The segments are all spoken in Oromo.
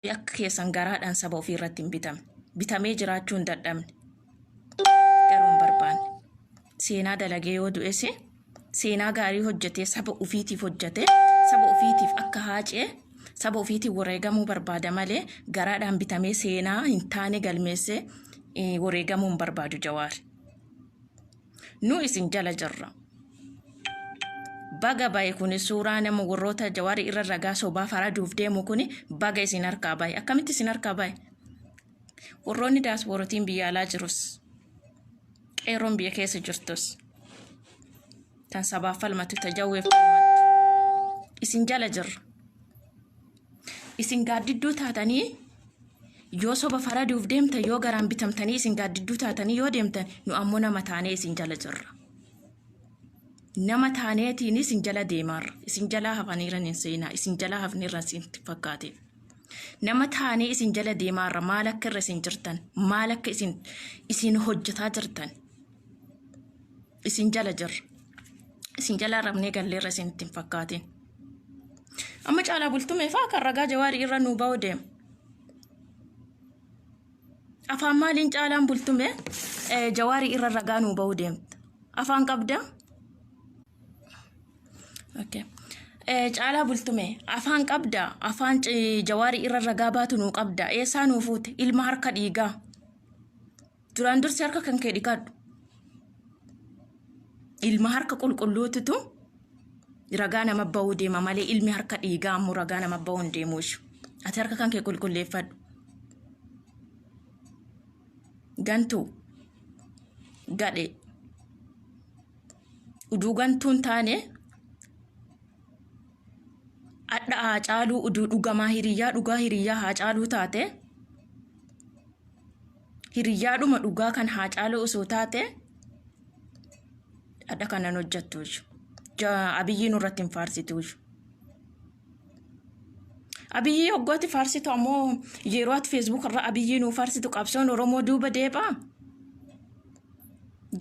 Akka keessan garaadhaan saba ofii irratti hin bitamne. Bitamee jiraachuu hin dadhabne. Garuu hin barbaanne. Seenaa dalagee yoo du'es seenaa gaarii hojjetee saba ofiitiif hojjetee saba ofiitiif akka haacee saba ofiitiif wareegamuu barbaada malee garaadhaan bitamee seenaa hin taane galmeessee wareegamuu hin barbaadu Jawaar. Nu isin jala jirra. Baga bahe kuni suuraa nama warroota Jawaarii irra ragaa sobaa faraduuf deemu kuni baga isin harkaa bahe. Akkamitti isin harkaa bahe? Warroonni daaspoorotiin biyya alaa jirus qeerroon biyya keessa jirtus tan sabaaf falmattu ta jawweef falmattu isin jala jirra. Isin gaaddidduu taatanii yoo soba faraduuf deemtan yoo garaan bitamtanii isin gaaddidduu taatanii yoo deemtan nu ammoo nama taanee isin jala jirra. Nama taaneetiin isin jala deemaarra. Isin jalaa hafaniiran hin seenaa. Isin jalaa hafneerra isin fakkaate. Nama taanee isin jala deemaarra maal akka irra isin jirtan maal akka isin isin hojjetaa jirtan isin jala jirra. Isin jalaa rafnee galleerra isin itti hin fakkaatin. Amma caalaa bultumee fa'aa kan ragaa jawaarii irra nuu ba'u deema. Afaan maaliin caalaan bultume jawaarii irra ragaa nuu ba'uu deemta. Afaan qabda? Okay. Caalaa bultume afaan qabda afaan jawaarii irra ragaa baatu nuu qabda eessaa nuu fuute ilma harka dhiigaa duraan dursi harka kan kee dhiqadhu ilma harka qulqulluututu ragaa nama ba'uu deema malee ilmi harka dhiigaa ammoo ragaa nama ba'uu hin deemu ishu. Ati harka kan kee qulqulleeffadhu. Gantuu. Gadhee. Uduu gantuun taane adha haa caaluu uduu dhugamaa hiriyyaa dhugaa hiriyyaa haa caaluu taate hiriyyaadhuma dhugaa kan haa caaluu osoo taate adha kanan hojjettu Abiyyi nurratti hin faarsitu. Abiyyi hoggooti faarsitu ammoo yeroo ati feesbuuk irra Abiyyi nuu faarsitu qabsoon Oromoo duuba deebaa.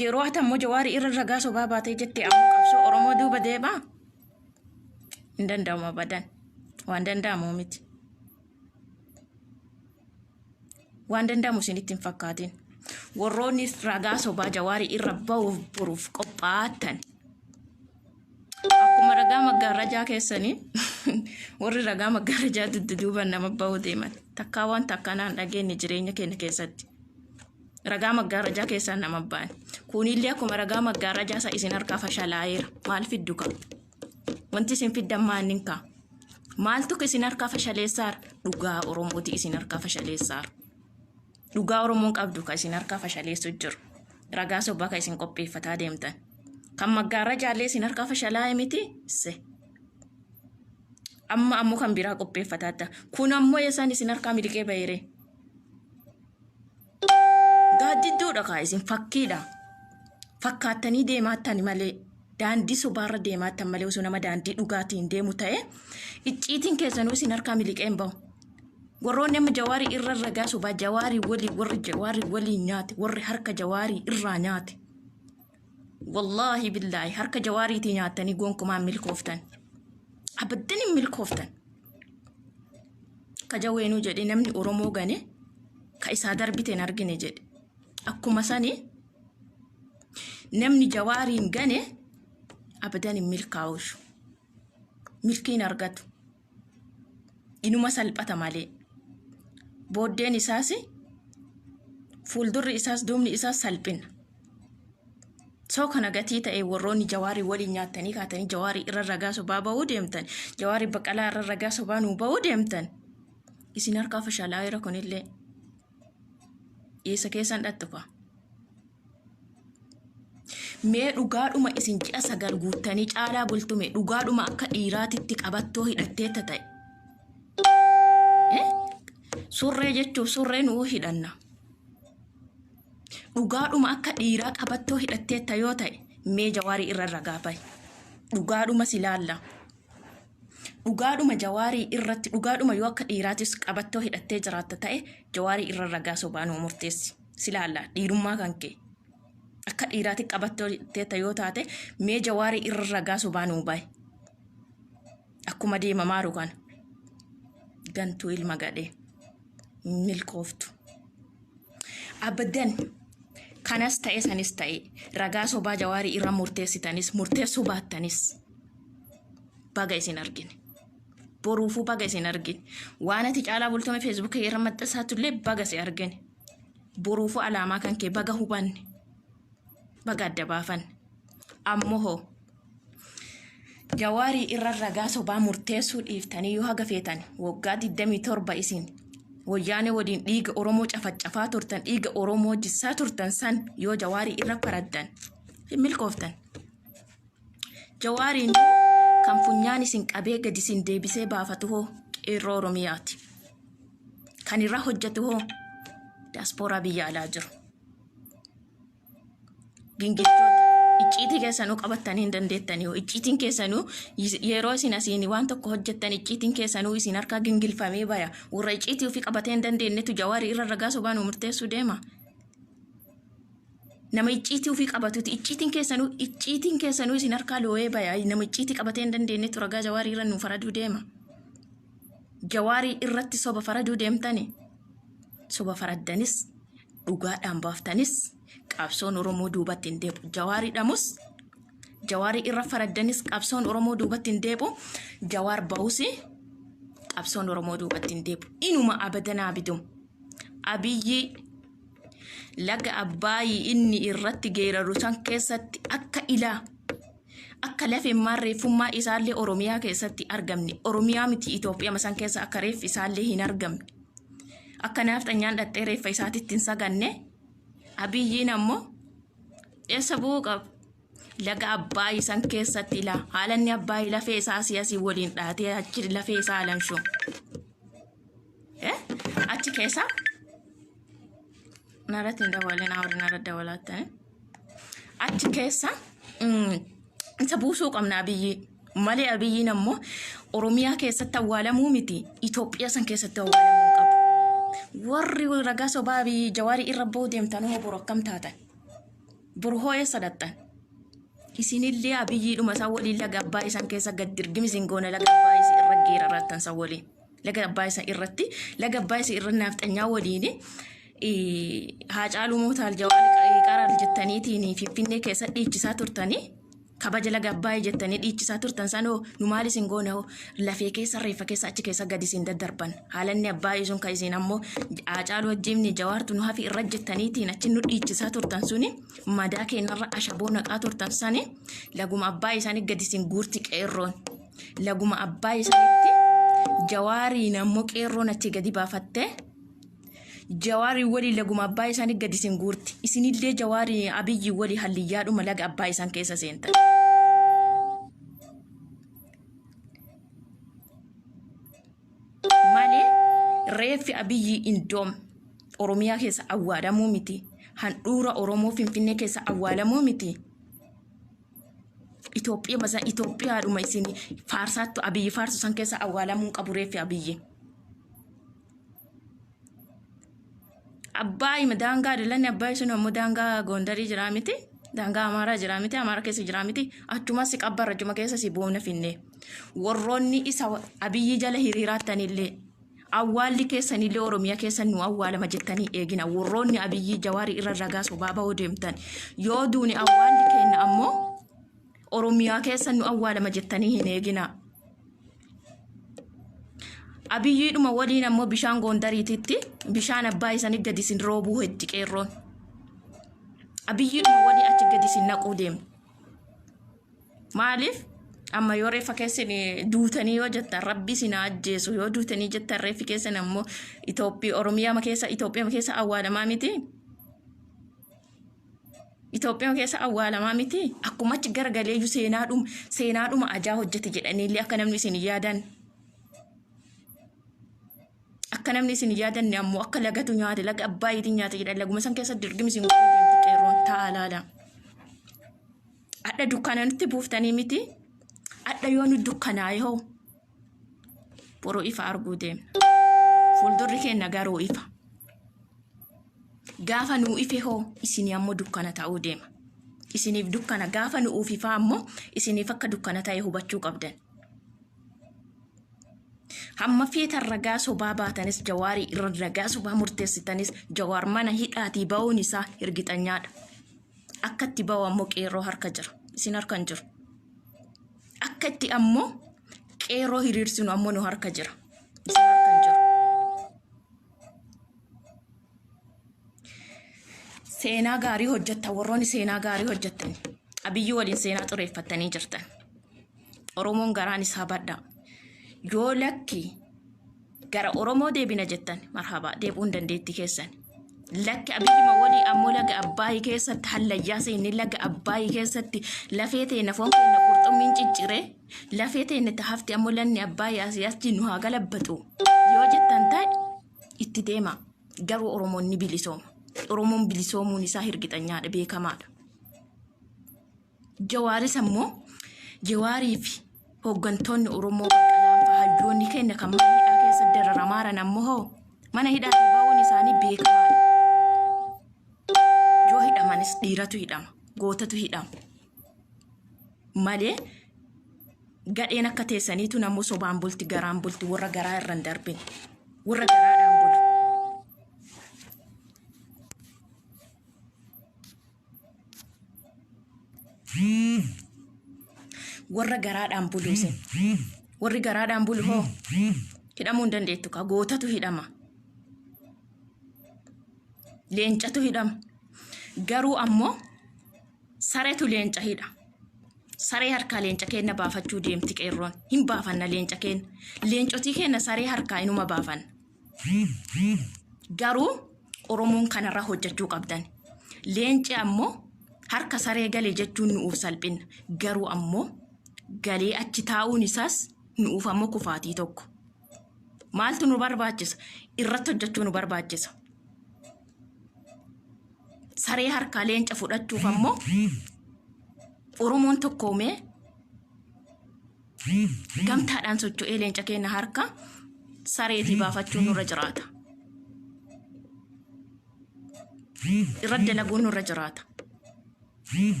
Yeroo ati ammoo Jawaarii irra ragaa sobaa baatee jette ammoo qabsoo Oromoo duuba deebaa. Hin danda'amu abadan. Waan danda'amu miti. Waan danda'amu isinitti hin fakkaatin. Warroonni ragaa sobaa Jawaarii irra ba'uuf boruuf qophaa'atan. Akkuma ragaa maggaarrajaa keessanii warri ragaa maggaarrajaa dudduuban nama ba'uu deeman. Takkaa wanta akkanaa hin dhageenye jireenya keenya keessatti. Ragaa maggaarrajaa keessaan nama ba'an. Kunillee akkuma ragaa maggaarrajaa isa isin harkaa fashalaa'eera. Maal fiddu kaa? Wanti isin fiddan maannin kaa? Maaltu isin harkaa fashaleessaara? Dhugaa Oromooti isin harkaa fashaleessaara. Dhugaa Oromoon qabdu ka isin harkaa fashaleessu jiru. Ragaa sobaa ka isin qopheeffataa deemtan. Kan maggaarrajaallee isin harkaa fashalaa'e miti? Se. Amma ammoo kan biraa qopheeffataata. Kun ammoo eessaan isin harkaa miliqee baheere? Gaaddidduudha kaa isin fakkiidha. Fakkaattanii deemaattan malee daandii sobaarra deemaattan malee osoo nama daandii dhugaatiin deemu ta'e icciitiin keessanuu isin harkaa miliqee hin bahu. Warroonni amma jawaarii irra ragaa sobaa jawaarii walii warri jawaarii waliin nyaate warri harka jawaarii irraa nyaate. Wallaahi billaahi harka jawaariitii nyaattanii gonkumaa hin milkooftan. Abaddan hin milkooftan. Ka jaweenuu jedhe namni Oromoo gane ka isaa darbite hin argine jedhe. Akkuma sani namni jawaariin gane abadan hin milkaa'u. Milkiin argatu. Inuma salphata malee. Booddeen isaas fuuldurri isaas duubni isaas salphina. Soo kana gatii ta'e warroonni jawaarii waliin nyaattanii kaatanii jawaarii irra ragaa sobaa ba'uu deemtan jawaarii baqalaa irra ragaa sobaa nuu ba'uu deemtan isin harkaa fashalaa'eera kunillee eessa keessan dhattu kaa. Mee dhugaadhuma isin ji'a 9 guuttanii caalaa bultume dhugaadhuma akka dhiiraatitti qabattoo hidhatteetta ta'e. Eh? Surree jechuuf surree nuu hidhanna. Dhugaadhuma akka dhiiraa qabattoo hidhatteetta yoo ta'e mee jawaarii irra ragaa bahi. Dhugaadhuma si laalla. Dhugaadhuma jawaarii irratti dhugaadhuma yoo akka dhiiraatis qabattoo hidhattee jiraatta ta'e jawaarii irra ragaa sobaa nuu murteessi. Si laalla dhiirummaa kan kee. Akka dhiiraatti qabattoo hidhatteetta yoo taate mee jawaarii irra ragaa sobaa nuu bahi. Akkuma deemamaaru kana. Gantuu ilma gadhee. Milkooftu. Abadan kanas ta'e sanis ta'e, ragaa sobaa Jawaarii irra murteessitanis murteessuu baattanis, baga isin argine. Boruufuu baga isin argine. Waan ati Caalaa Bultumee Feesbuukii irra maxxansaatullee baga si argine. Boruufuu alaamaa kan kee baga hubanne. Baga adda baafanne. Ammoo hoo Jawaarii irra ragaa sobaa murteessuu dhiiftanii yoo haga feetan waggaa 27 isin Wayyaanee waliin dhiiga Oromoo cafacafaa turtan, dhiiga Oromoo jissaa turtan san yoo Jawaarii irra faraddan hin milkooftan. Jawaariin kan funyaan isin qabee gadi isin deebisee baafatu hoo qeerroo Oromiyaati. Kan irra hojjetu hoo daaspooraa biyya alaa jiru. Gingilchoota icciitii keessanuu qabattanii hin dandeettanii. Icciitiin keessanuu yeroo isin asiin waan tokko hojjettan icciitiin keessanuu isin harkaa gingilfamee baya. Warra icciitii ofii qabatee hin dandeenyetu Jawaarii irra ragaa sobaa nu murteessuu deema. Nama icciitii ofii qabatuti icciitiin keessanuu isin harkaa loo'ee baya. Nama icciitii qabatee hin dandeenyetu ragaa Jawaarii irra nu faraduu deema. Jawaarii irratti soba faraduu deemtani. Soba faraddanis dhugaadhaan baaftanis qabsoon Oromoo duubatti hin deebi'u. Jawaarii dhamus, Jawaarii irra faraddanis qabsoon Oromoo duubatti hin deebi'u. Jawaar bahus qabsoon Oromoo duubatti hin deebi'u. Inuma abadanaa bidum. Abiyyi laga Abbaayii inni irratti geeraru san keessatti akka ilaa akka lafeen reeffummaa isaallee Oromiyaa keessatti argamne, Oromiyaa miti, Itoophiyaa san keessa akka reeffi isaallee hin argamne, akka naafxanyaan dhaxxee reeffa isaatitti hin saganne, Abiyyiin ammoo eessa bu'uu qaba? Laga Abbaayii san keessatti ilaa haala inni Abbaayii lafee isaa asii asii waliin dhaatee achi lafee isaa alamshu. Achi keessa narratti hin dabalin, awri narra dabalaattani. Achi keessa isa buusuu qabna Abiyyi. Malee Abiyyiin ammoo Oromiyaa keessatti awwaalamuu miti, Itoophiyaa san keessatti awwaalamuu hin qabu. Warri ragaa sobaa Abiyyi Jawaarii irra ba'uu deemtan hoo boru akkam taatan? Boru hoo eessa dhaqxan? Isinillee Abiyyiidhuma isaan waliin laga Abbaa isaan keessa gad dirgimi isin goona. Laga Abbaa isin irra geerarrattan san waliin. Laga Abbaa isa irratti, laga Abbaa isa irra naafxanyaa waliin Haacaaluu mootaal, Jawaar qarar jettaniitiin Finfinnee keessa dhiichisaa turtanii, kabaja laga Abbaayii jettanii dhiichisaa turtan sanoo nu maal isin goona hoo lafee keessa reeffa keessa achi keessa gadi isin daddarban? Haalanni Abbaayii sun kan isin ammoo Haacaaluu wajjin Jawaartu nu hafi irra jettaniitiin achi nu dhiichisaa turtan suni, madaa keenyarra ashaboo naqaa turtan sani, laguma Abbaayii isaanii gadi isin guurti qeerroon. Laguma Abbaayii isaaniitti Jawaariin ammoo qeerroon achi gadi baafattee Jawaarii walii laguma abbaa isaanii gadi isin guurti. Isinillee Jawaarii Abiyyi walii halliyyaadhuma laga abbaa isaan keessa seentan. Malee reeffi Abiyyi indoom Oromiyaa keessa awwaalamuu miti. Handhuura Oromoo Finfinnee keessa awwaalamuu miti. Itoophiyaa masa Itoophiyaadhuma isin faarsaattu, Abiyyi faarsu san keessa awwaalamuu qabu reeffi Abiyyi. Abbaay daangaa dalanni Abbaay sun ammoo daangaa Gondarii jiraa miti. Daangaa Amaaraa jiraa miti. Amaara keessa jiraa miti. Achuma si qabbarra, achuma keessa si boona finne. Warroonni isa Abiyyi jala hiriiraattanillee awwaalli keessanillee Oromiyaa keessa nu awwaalama jettanii eegina. Warroonni Abiyyi Jawaarii irra ragaa sobaa ba'uu deemtan. Yoo duune awwaalli keenya ammoo Oromiyaa keessa nu awwaalama jettanii hin eegina. Abiyyiidhuma waliin ammoo bishaan Gondariititti, bishaan abbaa isanii gadi isin roobuu heddi qeerroon. Abiyyiidhuma waliin achi gadi isin naquu deemu. Maaliif? Amma yoo reeffa keessan duutanii yoo jettan, Rabbi isin haa ajjeesu, yoo duutanii jettan reeffi keessan ammoo Itoophiyaa Oromiyaa keessa, Itoophiyaa keessa awwaalamaa miti. Itoophiyaa keessa awwaalamaa miti. Akkuma achi garagaleeyyuu seenaadhuma ajaa hojjete jedhaniillee akka namni isin yaadan. Akka namni isin yaadanne ammoo akka lagatu nyaate, laga Abbaayiitiin nyaate jedhan, laguma san keessa dirgimi isin godhuu deemti qeerroon ta'a laala. Adha dukkana nutti buuftanii miti. Adha yoo nu dukkanaa'e hoo boruu ifa arguu deemna. Fuuldurri keenya garuu ifa. Gaafa nuu ife hoo isinii ammoo dukkana ta'uu deema. Isiniif dukkana, gaafa nu ifaa ammoo isiniif akka dukkana ta'e hubachuu qabdan. Hamma feetan ragaa sobaa baatanis Jawaarii irra ragaa sobaa murteessitanis Jawaar mana hidhaatii ba'uun isaa hirgixanyaadha. Akka itti ba'u ammoo qeerroo harka jira. Isin harka hin jiru. Akka itti ammoo qeerroo hiriirsinu ammoo nu harka jira. Isin harka hin jiru. Seenaa gaarii hojjettan warroonni seenaa gaarii hojjettan Abiyyi waliin seenaa xureeffattanii jirtan. Oromoon garaan isaa badhaa. Yoo lakki gara Oromoo deebina jettan marhabaa deebi'uun dandeettii keessan. Lakki Abiyyuma walii ammoo laga Abbaayii keessatti hallayyaa seennee laga Abbaayii keessatti lafee teenya foon keenya qurxummiin cicciree lafee teenya ta hafte ammoo lanni Abbaayii asii achi nu haa galabbatu yoo jettan ta'e itti deema. Garuu Oromoon ni bilisooma. Oromoon bilisoomuun isaa hirgixanyaadha beekamaadha. Jawaaris ammoo Jawaarii fi hooggantoonni Oromoo Baqqalaan fa'a hayyoonni keenya kan mana hidhaa keessa dararamaaran ammoo hoo mana hidhaatii ba'uun isaanii beekamaadha. Yoo hidhamanis dhiiratu hidhama, gootatu hidhama. Malee gadheen akka teessaniitu namuu sobaan bulti garaan bulti warra garaa irra hin darbin warra garaadhaan bulu. Warra garaadhaan bulu isin. Warri garaadhaan bulu hoo hidhamuu hin dandeettu kaa gootatu hidhama. Leencatu hidhama. Garuu ammoo saretu leenca hidha. Saree harkaa leenca keenna baafachuu deemti qeerroon. Hin baafanna leenca keenna. Leencotii keenna saree harkaa inuma baafanna. Garuu Oromoon kanarra hojjechuu qabdan. Leenci ammoo harka saree gale jechuun nu'uuf salphinna. Garuu ammoo galee achi taa'uun isaas nu'uuf ammoo kufaatii tokko. Maaltu nu barbaachisa? Irratti hojjechuu nu barbaachisa. Saree harkaa leenca fudhachuuf ammoo Oromoon tokkoomee gamtaadhaan socho'ee leenca keenya harka sareetii baafachuun nurra jiraata. Irra dalaguun nurra jiraata.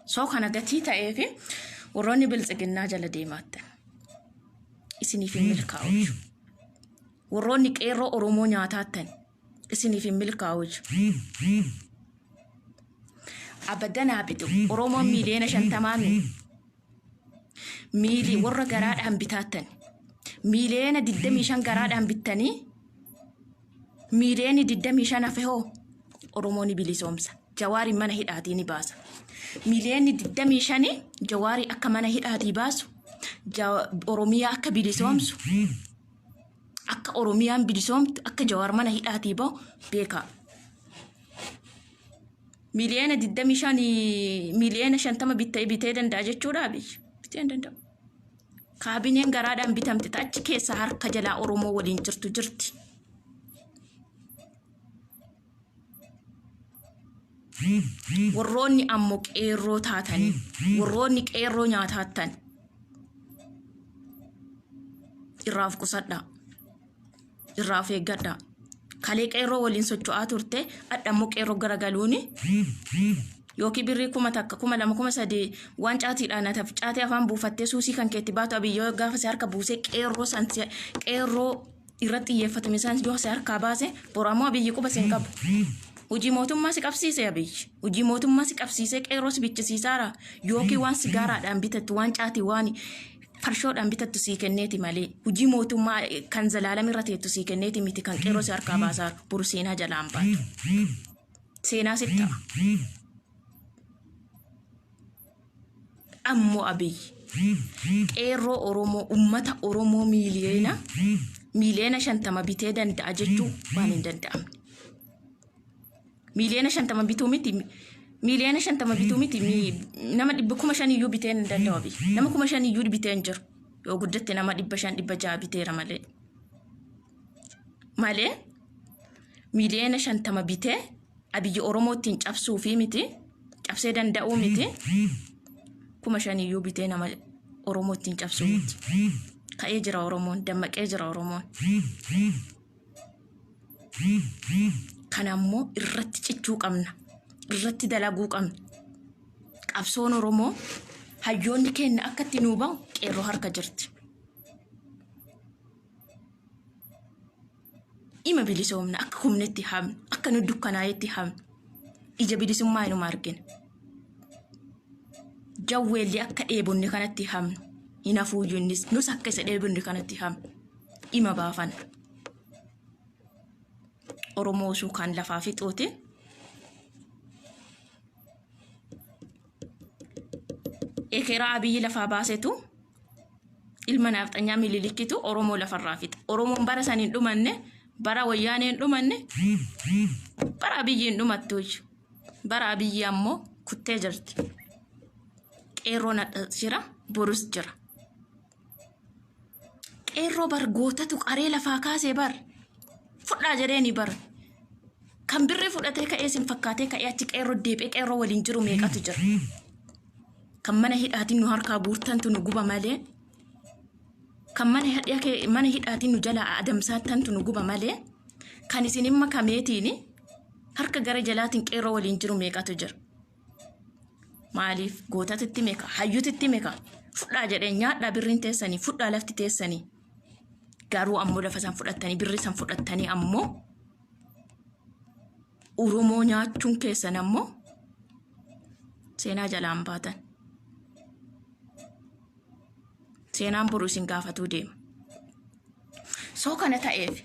Soo kana gatii ta'ee fi warroonni biltsiginnaa jala deemaattan isiniif hin milkaa'u. Warroonni qeerroo Oromoo nyaataattan isiniif hin milkaa'u. Abadanaa bitu Oromoon miiliyoona 50 mi miilii warra garaadhaan bitaattan miiliyoona 25 garaadhaan bittanii miiliyoonni 25 hafe hoo Oromoo ni bilisoomsa. Jawaari mana hidhaatii ni baasa. Miiliyoonni 25 Jawaari akka mana hidhaatii baasu Oromiyaa akka bilisoomsu akka Oromiyaan bilisoomtu akka Jawaar mana hidhaatii bahu beekaa. Miiliyoona 25 miiliyoona 50 bittee bitee danda'a jechuudha Abiy. Bitee hin danda'u. Kaabineen garaadhaan bitamte ta achi keessa harka jalaa Oromoo waliin jirtu jirti. Warroonni ammoo qeerroo taatanii warroonni qeerroo nyaataattan irraa of qusadhaa. Irraa of eeggadhaa. Kalee qeerroo waliin socho'aa turte adha immoo qeerroo garagaluuni yookiin birrii 1000 2000 3000 waan caatiidhaan ataf caatii afaan buufattee suusii kan keetti baatu abiyyoo gaafa si harka buusee qeerroo san qeerroo irratti xiyyeeffatame isaan yoo si harkaa baase boru ammoo abiyyi quba si hin qabu. Hojii mootummaa si qabsiise abiyyi. Hojii mootummaa si qabsiisee qeerroo si bichisiisaara yookiin waan sigaaraadhaan bitattu waan caatii waan farshoodhaan bitattu sii kenneeti malee hojii mootummaa kan zalaalam irra teettu sii kenneeti miti kan qeerroo si harkaa baasaaru boru seenaa jalaan baatu. Seenaa sitti ta'a. Ammoo Abiyyi qeerroo Oromoo ummata Oromoo miiliyoona 50 bitee danda'a jechuu waan hin danda'amne. Miiliyoona 50 bituu miti miiliyoona 50 bituu miti nama 5,000 iyyuu bitee hin danda'u Abiyyi. Nama 5,000 iyyuu bitee hin jiru. Yoo guddatte nama 500 600 biteera malee. Malee miiliyoona 50 bitee Abiyyi Oromoo ittiin cabsuufii miti cabsee danda'uu miti 5,000 iyyuu bitee nama Oromoo ittiin cabsuu miti. Ka'ee jira Oromoon dammaqee jira Oromoon. Kana ammoo irratti cichuu qabna. Irratti dalaguu qabna. Qabsoon Oromoo hayyoonni keenya akka itti nuu bahu qeerroo harka jirti. Ima bilisoomna akka humnetti hamnu akka nu dukkanaa'etti hamnu ija bilisummaa inuma argina. Jawweelli akka dheebonne kanatti hamnu hin hafuuyyuu innis nus akka isa dheebonne kanatti hamnu ima baafana. Oromoo osoo kan lafaa fixuuti. Ekeraa Abiyyi lafaa baasetu ilma naafxanyaa mililikkitu Oromoo lafarraa fixa. Oromoon bara san hin dhumanne, bara wayyaanee hin dhumanne, bara Abiyyi hin dhumattuuyyu. Bara Abiyyi ammoo kuttee jirti. Qeerroon hadhas jira, borus jira. Qeerroo bar gootatu qaree lafaa kaasee bar. Fudhaa jedheeni bar. Kan birrii fudhatee ka'ee sin fakkaatee ka'ee achi qeerroo deebi'ee qeerroo waliin jiru meeqatu jira. Kan mana hidhaatiin nu harkaa guurtantu nu guba malee. Kan mana hidhaa kee- mana hidhaatiin nu jalaa adamsaattantu nu guba malee. Kan isin hin makameetiin harka gara jalaatiin qeerroo waliin jiru meeqatu jira. Maaliif gootatitti meka hayyutitti meka fudhaa jedhee nyaadhaa birriin teessanii fudhaa lafti teessanii. Garuu ammoo lafa san fudhattanii birrii san fudhattanii ammoo Oromoo nyaachuun keessan ammoo seenaa jalaan baatan. Seenaan boru isin gaafatuu deema. Soo kana ta'eef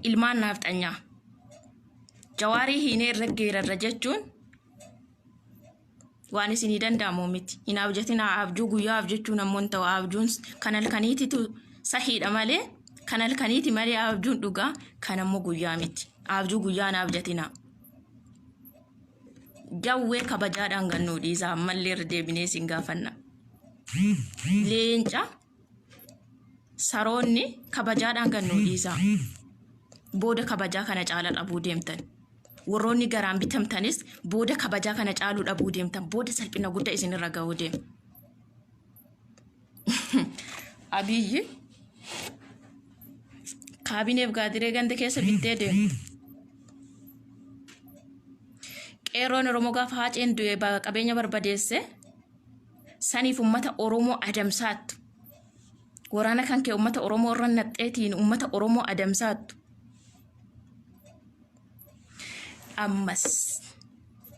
ilmaan naafxanyaa jawaarii hiinee irra geerarra jechuun waan isinii danda'amu miti. Hin abjatinaa abjuu guyyaa abjachuun ammoo hin ta'u abjuun kan halkaniititu sahiidha malee kan halkaniiti malee abjuun dhugaa kan ammoo guyyaa miti. Abjuu guyyaa hin abjatinaa. Jawwee kabajaadhaan gannuu dhiisaa ammallee irra deebinee isin gaafanna. Leenca saroonni kabajaadhaan gannuu dhiisaa. Booda kabajaa kana caala dhabuu deemtan. Warroonni garaan bitamtanis booda kabajaa kana caaluu dhabuu deemtan. Booda salphina guddaa isinirra ga'uu deema. Abiyyi kaabineef gaadiree ganda keessa bittee deemtu. Qeerroon Oromoo gaafa Haaceen du'e qabeenya barbadeesse saniif uummata Oromoo adamsaattu. Waraana kan kee uummata Oromoo irra naqxeetiin uummata Oromoo adamsaattu. Ammas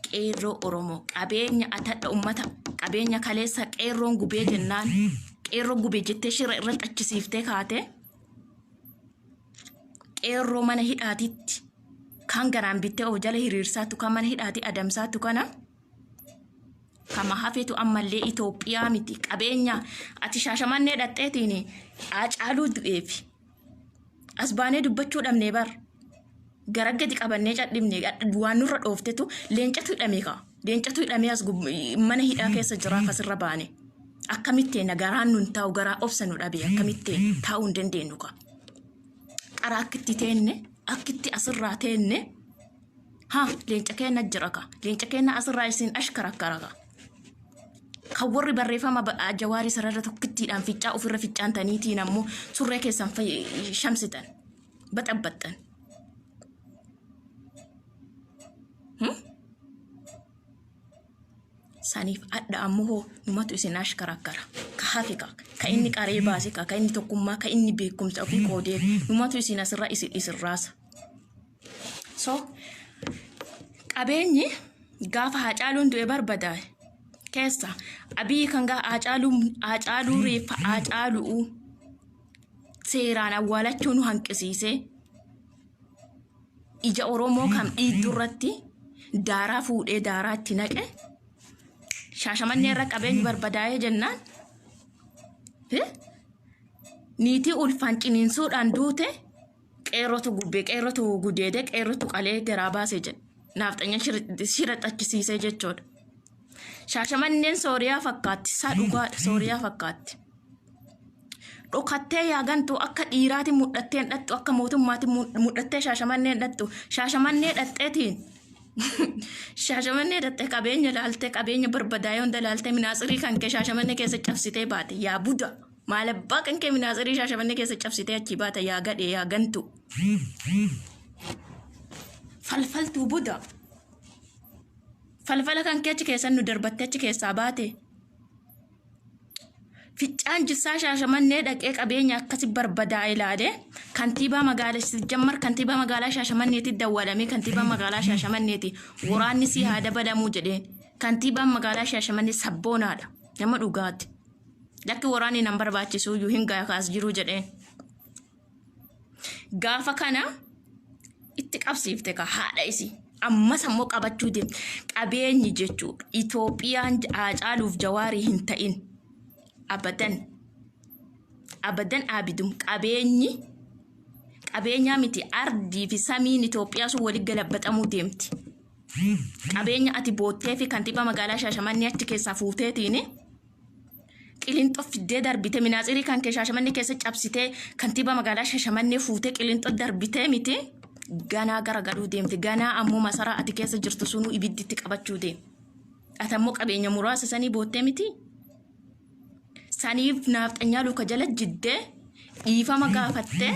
qeerroo Oromoo qabeenya atadha uummata qabeenya kaleessa qeerroon gubee jennaan qeerroo gubee jettee shira irra xachisiiftee kaate qeerroo mana hidhaatitti kan garaan bittee of jala hiriirsaattu kan mana hidhaatii adamsaattu kana kama hafetu ammallee Itoophiyaa miti qabeenya ati shaashamannee dhaqxeetiin Haacaaluu du'eefi as baanee dubbachuu dhabnee bar gara gadi qabannee cadhibne waan nurra dhooftetu leencatu hidhamee kaa leencatu hidhamee as mana hidhaa keessa jira asirra baane akkamitteen garaan nun taa'u garaa obsa nu dhabe akkamitteen taa'uu hin dandeenyu kaa qara akkitti teenne akkitti asirraa teenne Ha leenca keenna jira ka. Leenca keenna asirraa isin ashkarakkara ka. Kan warri barreeffama jawaarii sarara tokkittiidhaan ficcaa ofirra ficcaantaniitiin ammoo surree keessan shamsitan. Baxabbaxxan. Saniif adha ammoo hoo numatu isin ashkarakkara. Ka hafe ka. Ka inni qaree baase ka. Ka inni tokkummaa ka inni beekumsa ofii qoodee numatu isin asirra isin isin raasa. So qabeenyi gaafa Haacaaluun du'e barbadaa'e keessa Abiyyi kan gaa Haacaaluu reeffa Haacaaluu seeraan awwaalachuu nu hanqisiisee ija Oromoo kan dhiiddu irratti daaraa fuudhee daaraa itti naqe Shaashamannee irra qabeenyi barbadaa'ee jennaan niitii ulfaan ciniinsuudhaan duute Qeerrotu gubbe, qeerrotu gudeede, qeerrotu qalee garaa baase jedhe. Naafxanyaan shira xachisiisee jechuudha. Shaashamanneen Sooriyaa fakkaatti. Isaa dhugaadha Sooriyaa fakkaatti. Dhokattee yaa gantuu akka dhiiraati mudhattee hin dhattu akka mootummaati mudhattee shaashamannee hin dhattu. Shaashamannee dhaxxeetiin shaashamannee dhaxxee qabeenya laaltee qabeenya barbadaa'ee hunda laaltee minaatsirii kan kee shaashamannee keessa cabsitee baate yaa buda. Maal abbaa kan kee minaatsirii shaashamannee keessa cabsitee achii baata yaa gadhee yaa gantu. Falfaltuu buda. Falfala kan kee achi keessan nu darbattee achi keessaa baate. Ficcaan jissaa Shaashamannee dhaqee qabeenya akkasi barbadaa ilaale kantiibaa magaalaa jammar kantiibaa magaalaa Shaashamanneeti dawwalamee kantiibaa magaalaa Shaashamanneeti waraanni sii haa dabalamuu jedheen. Kantiibaan magaalaa Shaashamannee sabboonaadha, nama dhugaati. Lakki, waraanni nan barbaachisuu iyyuu hin gaya kaas jiruu jedheen. Gaafa kana itti qabsiifte ka haadha isii. Ammas ammoo qabachuu deemte. Qabeenyi jechuudha. Itoophiyaan Haacaaluuf Jawaarii hin ta'in. Abadan. Abadan abidum qabeenyi qabeenyaa miti, ardii fi samiin Itoophiyaa sun walitti galabbaxamuu deemti. Qabeenya ati boottee fi kantiibaa magaalaa Shaashamannee achi keessaa fuuteetiin Qilinxoo fiddee darbite, minaatsirii kan kee Shaashamannee keessa cabsitee kantiibaa magaalaa Shaashamannee fuutee Qilinxoo darbitee miti, ganaa gara galuu deemti. Ganaa ammoo masaraa ati keessa jirtu sunuu ibidditti qabachuu deema. Ati ammoo qabeenya muraasa sanii boottee miti. Saniif naafxanyaa luka jala jiddee dhiifama gaafattee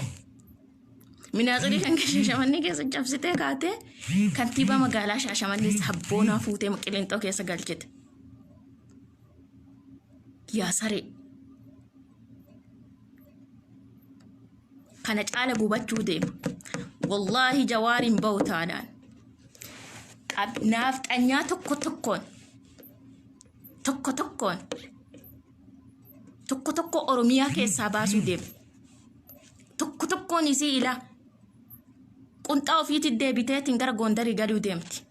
minaatsirii kan kee Shaashamannee keessa cabsitee kaatee kantiibaa magaalaa Shaashamannee sabboonaa fuutee Qilinxoo keessa galchite. Yaa saree. Kana caala gubachuu deema. Wallaahi Jawaariin bahu taanaan. Naafxanyaa tokko tokkoon tokko tokkoon tokko tokko Oromiyaa keessaa baasuu deema. Tokko tokkoon isii ilaa qunxaa ofiitti deebiteetiin gara Gondarii galuu deemti.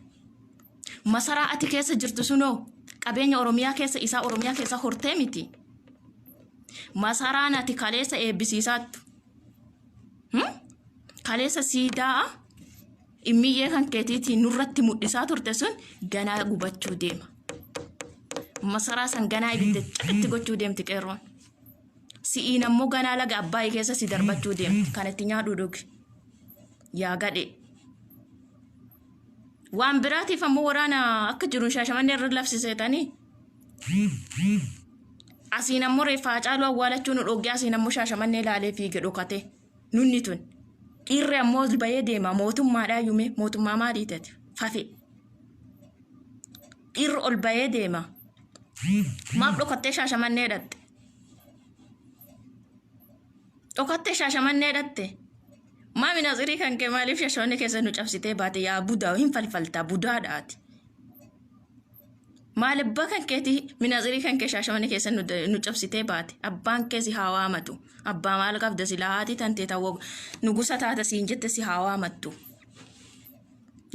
Masaraa ati keessa jirtu sunoo qabeenya Oromiyaa keessa isaa Oromiyaa keessa hortee miti. Masaraan ati kaleessa eebbisiisaattu. Kaleessa siidaa immiyyee kan keetiitiin nurratti mul'isaa turte sun ganaa gubachuu deema. Masaraa san ganaa ibidda caqitti gochuu deemti qeerroon. Si'iin ammoo ganaa laga Abbaayii keessa si darbachuu deemti. Kanatti nyaadhu dhugi. Yaa gadhee. Waan biraatiif ammoo waraana akka jiru Shaashamannee irra labsiseetanii. Asiin ammoo reeffa Haacaaluu awwaalachuu nu dhoggee, asiin ammoo Shaashamannee ilaalee fiige dhokate. Nunni tun. Dhiirri ammoo ol bahee deema mootummaadhaa yume, mootummaa maalii taate fafe. Dhiirri ol bahee deema. Maaf dhokattee Shaashamannee dhatte? Dhokattee Shaashamannee dhatte? Maa minatsirii kan kee maaliif Shaashamannee keessa nu cabsitee baate? Yaa budaa, hin falfaltaa, budaadhaati. Maal abbaa kan keetii minatsirii kan kee Shaashamannee keessa nu cabsitee baate? Abbaan kee si haa waamatu. Abbaa maal qabda silaa? Haati tantee ta'uu nugusa taata siin jette si haa waamattu.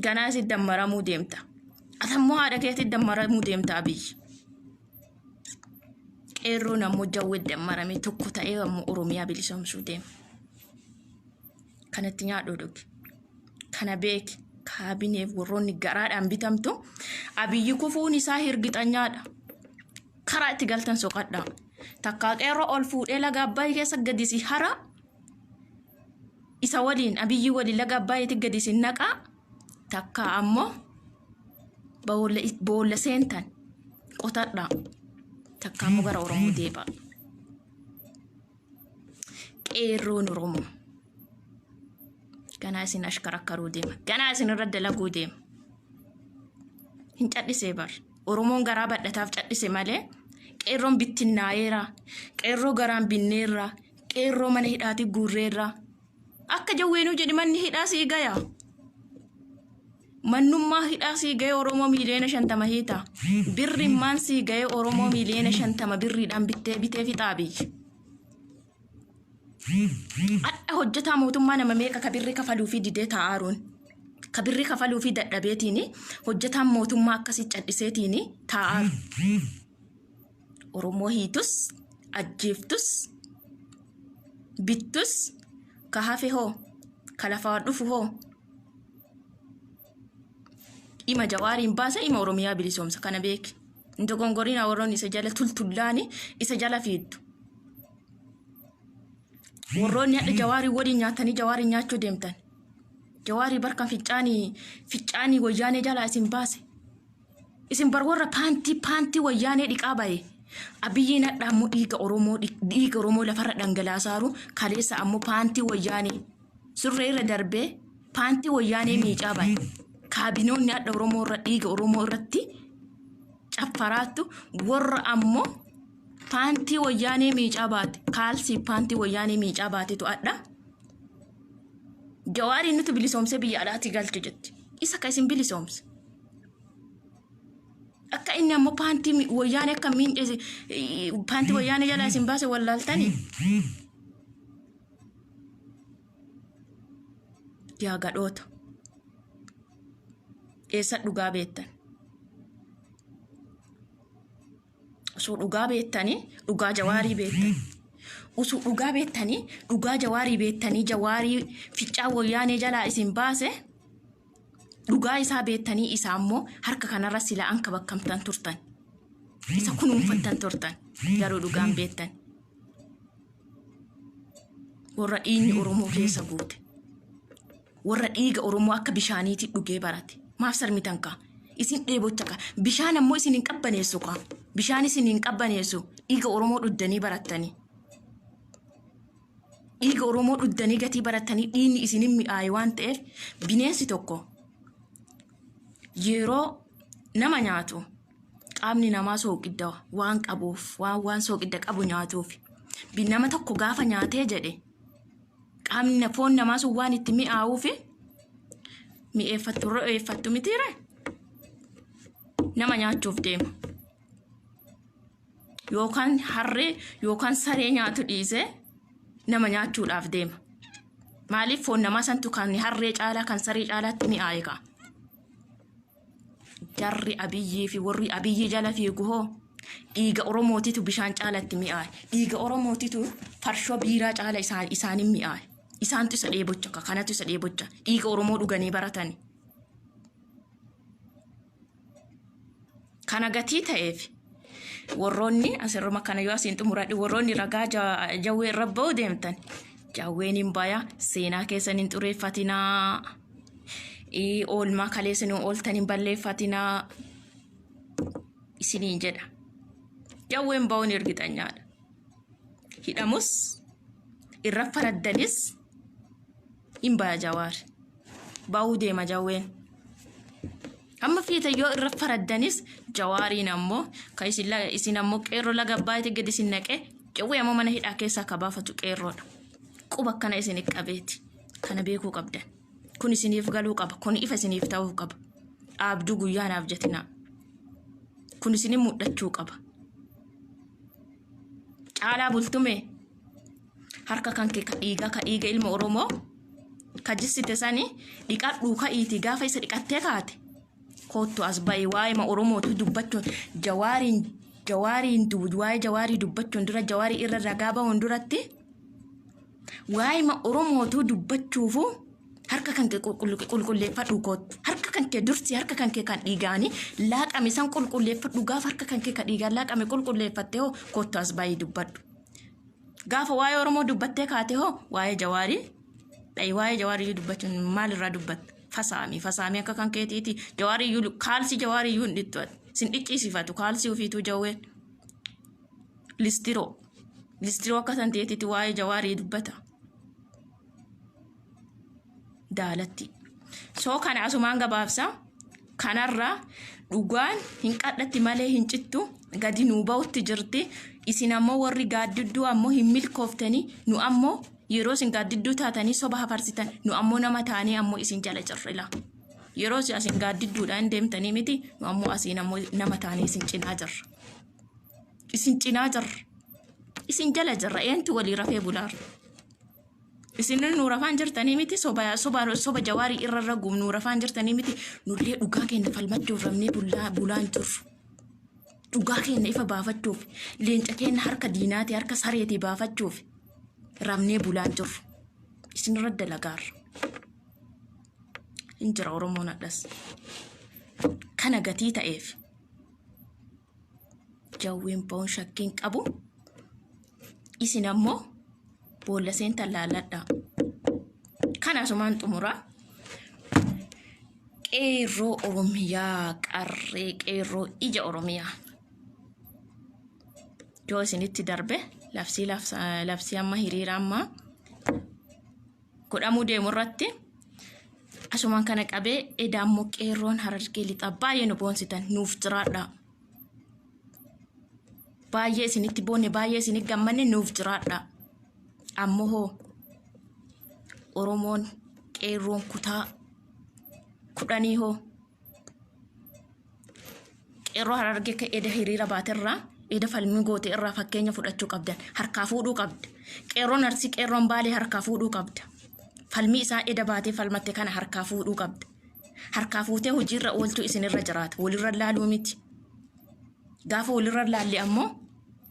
Ganaa si dammaramuu deemta. Atammoo haadha keetti dammaramuu deemta, Abiyyi. Qeerroon ammoo jawwee dammarame tokko ta'ee ammoo Oromiyaa bilisoomsuu deema. Kanatti nyaadhu dhugi. Kana beeki. Kaabineef warroonni garaadhaan bitamtu Abiyyi kufuun isaa hirgixanyaadha. Karaa itti galtan soqadhaa. Takkaa qeerroo ol fuudhee laga Abbaayii keessa gadi si hara. Isa waliin, Abiyyi waliin laga Abbaayiitti gadi si naqaa. Takkaa ammoo boolla seentan qotadhaa. Takkaa ammoo gara Oromoo deebi'a. Qeerroon Oromoo. Ganaa isin ashkarakkaruu deema. Ganaa isin irra dalaguu deema. Hin cadhisee bar. Oromoon garaa badhataaf cadhise malee qeerroon bittinnaa'eera. Qeerroo garaan binneerra. Qeerroo mana hidhaati guurreerra. Akka jawweenuu jedhi, manni hidhaa sii gaya. Mannummaa hidhaa sii ga'ee Oromoo 50 miiliyoona hiita. Birrimmaan sii ga'ee Oromoo 50 miiliyoona birriidhaan bittee bitee fixaa biyyi. Hadha hojjetaa mootummaa nama meeqa ka birri kafaluu fi didee taa'aaruun. Ka birri kafaluu fi dadhabeetiin hojjetaan mootummaa akkasii cadhiseetiin taa'aaru. Oromoo hiitus, ajjeeftus, bittus, ka hafe hoo, ka lafaa dhufu hoo. Ima Jawaariin baasa, ima Oromiyaa bilisoomsa, kana beeki. Hin dogongoriin, warroonni isa jala tultullaani isa jala fiiddu. Warroonni hadha Jawaarii waliin nyaatanii Jawaarii nyaachuu deemtan. Jawaarii barkan fincaanii fincaanii wayyaanee jalaa isin baase. Isin bar warra paantii paantii wayyaanee dhiqaa baye. Abiyyiin hadha ammoo dhiiga Oromoo lafarra dhangalaasaaru, kaleessa ammoo paantii wayyaanee surree irra darbee paantii wayyaanee miicaa baye. Kaabinoonni hadha Oromoo irra dhiiga Oromoo irratti caffaraattu warra ammoo Paantii wayyaanee miicaa baate, kaalsii paantii wayyaanee miicaa baatetu adha. Jawaariin nuti bilisoomsee biyya alaatii galche jetti. Isa ka isin bilisoomse. Akka inni ammoo paantii wayyaanee akka miince paantii wayyaanee jalaa isin baase wallaaltanii. Yaa gadhoota. Eessa dhugaa beektan? Osoo dhugaa beektanii dhugaa jawaarii beektan. Osoo dhugaa beektanii dhugaa jawaarii beektanii jawaarii ficcaa wayyaanee jalaa isin baase dhugaa isaa beektanii isaa immoo harka kanarra silaa anka bakkamtan turtan. Isa kunuunfattan turtan. Garuu dhugaan beektan. Warra dhiigni Oromoo keessa guute. Warra dhiiga Oromoo akka bishaaniitti dhugee barate. Maaf sarmitan kaa? Isin dheebocha kaa? Bishaan ammoo isin hin qabbaneessu kaa? Bishaan isin hin qabbaneessu. Dhiiga Oromoo dhuddanii barattanii. Dhiiga Oromoo dhuddanii gatii barattanii dhiigni isin hin mi'aaye waan ta'eef bineensi tokko yeroo nama nyaatu qaamni namaa sooqidda waan qabuuf waan waan sooqidda qabu nyaatuuf nama tokko gaafa nyaatee jedhe qaamni foon namaa sun waan itti mi'aawuuf mi'eeffattu ro'eeffattu mitiire nama nyaachuuf deema. Yookaan harree yookaan saree nyaatu dhiisee nama nyaachuudhaaf deema. Maaliif foon namaa santu kan harree caalaa kan saree caalaatti mi'aaye kaa. Jarri Abiyyii fi warri Abiyyii jala fiigu hoo dhiiga Oromootitu bishaan caalatti mi'aaye. Dhiiga Oromootitu farshoo biiraa caala isaan isaanin mi'aaye. Isaantu isa dheebocha ka kanatu isa dheebocha. Dhiiga Oromoo dhuganii baratani. Kana gatii ta'eef warroonni asirruma kana yoo asiin xumuradhe warroonni ragaa jawwee irra ba'uu deemtan jawween hin baya seenaa keessan hin xureeffatinaa. Oolmaa kaleessa nu ooltan hin balleeffatinaa isiniin jedha. Jawween ba'uun ergixanyaadha. Hidhamus irra faraddanis hin baya jawaar. Ba'uu deema jawween. Amma fiita yoo irra faraddanis jawaariin ammoo kan isin isin ammoo qeerroo laga abbaayitti gadi isin naqee jawwee ammoo mana hidhaa keessaa ka baafatu qeerroodha. Quba akkana isin qabeeti. Kana beekuu qabdan. Kun isiniif galuu qaba. Kun ifa isiniif ta'uu qaba. Dhaabduu guyyaa naaf jetinaa. Kun isinin mul'achuu qaba. Caalaa bultumee harka kan kee ka dhiigaa ka dhiiga ilma Oromoo ka jissite sani dhiqadhuu ka'iitii gaafa isa dhiqattee kaate koottu as ba'i waa'ee Oromootu dubbachuun jawaariin jawaariin waa'ee jawaarii dubbachuun dura jawaarii irra ragaa ba'uun duratti Waa'ima Oromootuu dubbachuufu harka kan kee qulqulleeffadhu koottu. Harka kan kee dursi harka kan kee kan dhiigaanii laaqame san qulqulleeffadhu gaafa harka kan kee kan dhiigaan laaqame qulqulleeffatte hoo koottu as baay'ee dubbadhu. Gaafa waa'ee Oromoo dubbattee kaate hoo waa'ee Jawaarii dhayi waa'ee Jawaarii dubbachuun maalirraa dubbatta? Fasaami fasaami akka kan keetiiti Jawaarii iyyuu kaalsii Jawaarii iyyuu hin dhittu ati. Sin dhiccisiifatu kaalsii ofiituu jawween. Listiroo. Listiroo akka san ta'eetitti waa'ee jawaarii dubbata. Daalatti. Soo kana asumaan gabaabsa. Kanarraa dhugaan hin qadhatti malee hin cittu gadi nuu ba'utti jirti. Isin ammoo warri gaaddidduu ammoo hin milkooftanii nu ammoo yeroo isin gaaddidduu taatanii soba hafarsitan nu ammoo nama taanee ammoo isin jala jirrila. Yeroo isin asin gaaddidduudhaan deemtanii miti nu ammoo asiin ammoo nama taanee isin cinaa jirra. Isin cinaa jirra. Isin jala jirra. Eentu walii rafee bulaara. Isin nu rafaan jirtanii miti soba soba soba jawaarii irra raguum nu rafaan jirtanii miti nullee dhugaa keenya falmachuuf rafnee bulaa bulaan jirru. Dhugaa keenya ifa baafachuuf leenca keenya harka diinaatii harka sareetii baafachuuf rafnee bulaan jirru. Isin irra dalagaarra. Hin jira Oromoon hadhas. Kana gatii ta'eef. Jawween ba'uun shakkiin qabu. Isin ammoo boolla seentan laalladhaa. Kana asumaan xumuraa. Qeerroo Oromiyaa qarree qeerroo ija Oromiyaa. Yoo isinitti darbe labsii labsii amma hiriira amma godhamuu deemu irratti asumaan kana qabee edaa immoo qeerroon harargee lixaa baay'ee nu boonsitan nuuf jiraadha. Baay'ee isinitti boonne, baay'ee isinitti gammanne, nuuf jiraadha. Ammoo hoo Oromoon qeerroon kutaa 10 hoo qeerroo Harargee akka eda hiriira baaterraa, eda falmii goote irraa fakkeenya fudhachuu qabdan, harkaa fuudhuu qabda. Qeerroon Arsii, qeerroon Baalee harkaa fuudhuu qabda. Falmii isaa eda baatee falmatte kana harkaa fuudhuu qabda. Harkaa fuutee hojiirra oolchuu isinirra jiraata. Walirra laaluu miti. Gaafa walirra laalle ammoo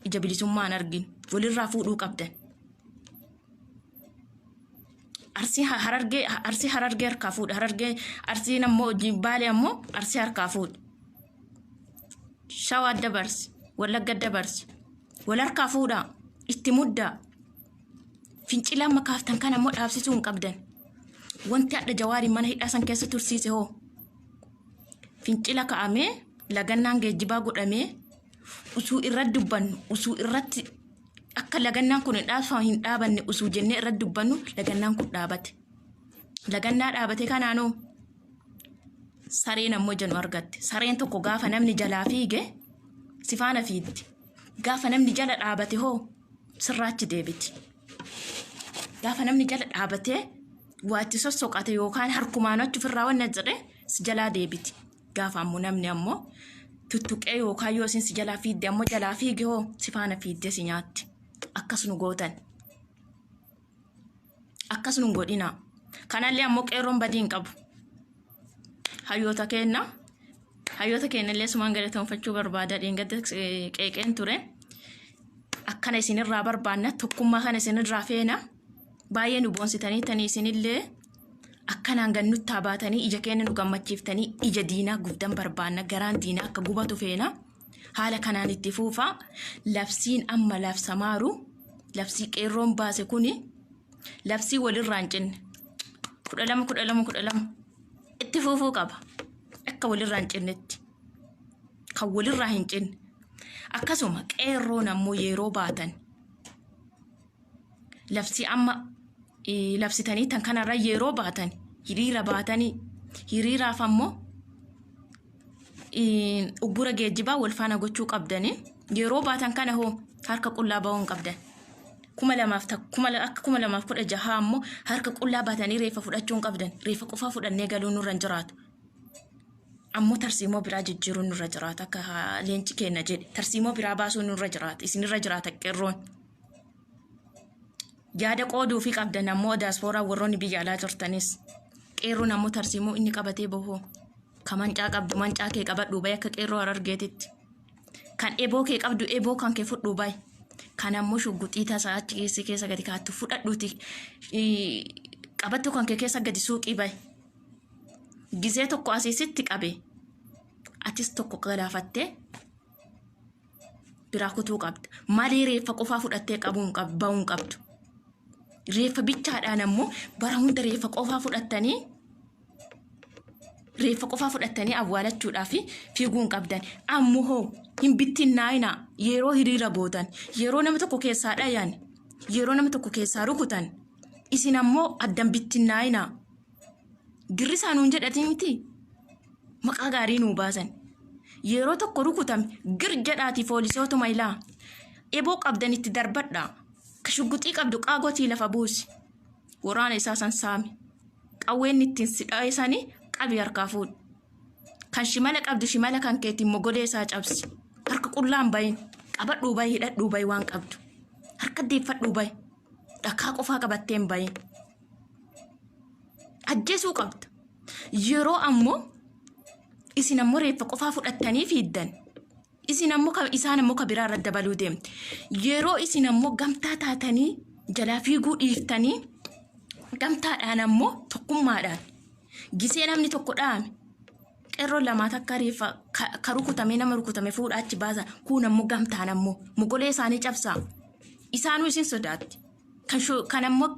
ija bilisummaa hin arginu. Walirraa fuudhuu qabdan. Arsii Harargee, Arsii Harargee harkaa fuudhe. Harargee Arsiin ammoo Baalee ammoo Arsii harkaa fuudhe. Shawaa dabarsi, Wallagga dabarsi. Wal harkaa fuudhaa, itti muddaa. Fincila amma kaaftan kana ammoo dhaabsisuu hin qabdan. Wanti hadha Jawaariin mana hidhaa san keessa tursiise hoo? Fincila ka'amee lagannaan geejjibaa godhamee usuu irratti dubbannu, usuu irratti akka lagannaan kun hin dhaabfamu hin dhaabanne usuu jennee irratti dubbannu, lagannaan kun dhaabate. Lagannaa dhaabate kanaanoo sareen ammoo ija nu argatte. Sareen tokko gaafa namni jalaa fiige si faana fiigdi. Gaafa namni jala dhaabate hoo sirraachi deebiti. Gaafa namni jala dhaabatee waa itti sossoqate yookaan harkumaan achi ofirraa wanna jedhe si jalaa deebiti. Gaafa ammoo namni ammoo tuttuqee yookaan yoo isin si jalaa fiidde ammoo jalaa fiige hoo si faana fiiddee si nyaatti. Akkas nu gootan. Akkas nu godhina. Kanallee ammoo qeerroon badii hin qabu. Hayyoota keenna. Hayyoota keenya illee sumaan galateeffachuu barbaada. Dheengadda qeeqeen ture. Akkana isinirraa barbaanna. Tokkummaa kana isinirraa feena. Baay'ee nu boonsitanii tanii isinillee akkanaan gannuttaa baatanii ija keenya nu gammachiiftanii ija diinaa gubdan barbaanna. Garaan diinaa akka gubatu feena. Haala kanaan itti fuufa. Labsiin amma labsamaaru, labsii qeerroon baase kuni labsii walirraa hin cinne 12 12 12 itti fuufuu qaba. Akka walirraa hin cinnetti. Kan walirraa hin cinne. Akkasuma qeerroon ammoo yeroo baatan labsii amma labsitanii tan kanarra yeroo baatan hiriira baatanii, hiriiraaf ammoo uggura geejjibaa wal faana gochuu qabdanii, yeroo baatan kana hoo harka qullaa ba'uu hin qabdan. 2000 kuma akka 2016 ammoo harka qullaa baatanii reeffa fudhachuu hin qabdan. Reeffa qofaa fudhannee galuu nurra hin jiraatu. Ammoo tarsiimoo biraa jijjiiruun nurra jiraata, akka leenci keenya jedhe tarsiimoo biraa baasuun nurra jiraata, isinirra jiraata qeerroon. Yaada qooduu fi qabdan ammoo daaspooraa warroonni biyya alaa jirtanis, qeerroon ammoo tarsiimoo inni qabatee bahoo ka mancaa qabdu mancaa kee qabadhuu bahi akka qeerroo Harargeetitti. Kan eboo kee qabdu eboo kan kee fudhuu bahi. Kan ammoo shugguxii tasaa achi keessi keessa gadi kaattu fudhadhuuti qabattu kan kee keessa gadi suuqii bahi. Gizee tokko asii sitti qabe atis tokko galaafattee biraa kutuu qabda. Malee reeffa qofaa fudhattee qabuu hin qabdu, bahuu hin qabdu. Reeffa bichaadhaan ammoo bara hunda reeffa qofaa fudhattanii, reeffa qofaa fudhattanii awwaalachuudhaaf fiiguu hin qabdan. Ammoo hoo hin bittinnaa'inaa. Yeroo hiriira gootan, yeroo nama tokko keessaa dhayan, yeroo nama tokko keessaa rukutan, isin ammoo addan bittinnaa'inaa. Girrisaa nuun jedhati miti, maqaa gaarii nuu baasan. Yeroo tokko rukutame gir jedhaatii foolisootuma ilaa. Eboo qabdan itti darbadhaa. Ka shugguxii qabdu qaagotii lafa buusi. Waraana isaa san saami. Qawween ittiin si dha'e sani qabi, harkaa fuudhi. Kan shimala qabdu shimala kan keetiin mogolee isaa cabsi. Harka qullaan bahin. Qabadhuu bahi, hidhadhuu bahi waan qabdu. Harka deeffadhuu bahi. Dhakaa qofaa qabattee hin bahin. Ajjeesuu qabda. Yeroo ammoo isin ammoo reeffa qofaa fudhattanii fiiddan. Isin ammoo isaan ammoo ka biraa irratti dabaluu deemte. Yeroo isin ammoo gamtaa taatanii jalaa fiiguu dhiiftanii, gamtaadhaan ammoo tokkummaadhaan gisee namni tokko dhaame qeerroon lamaa takka reeffa ka rukutamee nama rukutame fuudha achi baasa, kuun ammoo gamtaan ammoo mogolee isaanii cabsaa. Isaanuu isin sodaatti. Kan ammoo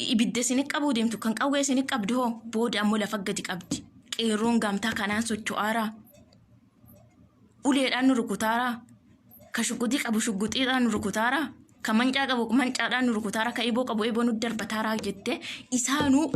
ibidda isin qabuu deemtu, kan qawwee isin qabdu hoo booda ammoo lafa gadi qabdi. Qeerroon gamtaa kanaan socho'aaraa. Uleedhaan nu rukutaaraa. Ka shugguxii qabu shugguxiidhaan nu rukutaaraa. Ka mancaa qabu mancaadhaan nu rukutaaraa. Ka eboo qabu eboo nu darbataaraa jettee isaanuu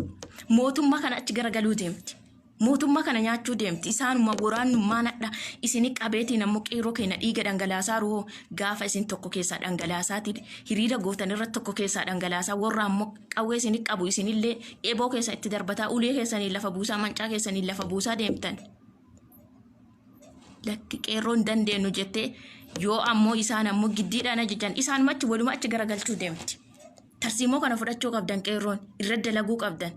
mootummaa kana achi garagaluu deemti. Mootummaa kana nyaachuu deemti. Isaanuma waraannummaan hadha isini qabeetiin ammoo qeerroo keenya dhiiga dhangalaasaa ruhoo gaafa isin tokko keessaa dhangalaasaatiin hiriira gootan irratti tokko keessaa dhangalaasaa warra ammoo qawwee isini qabu isinillee eeboo keessa itti darbataa ulee keessanii lafa buusaa mancaa keessanii lafa buusaa deemtan. Lakki qeerroo hin dandeenyu jettee yoo ammoo isaan ammoo giddiidhaan ajajan isaan achi waluma achi garagalchuu deemti. Tarsiimoo kana fudhachuu qabdan qeerroon irra dalaguu qabdan.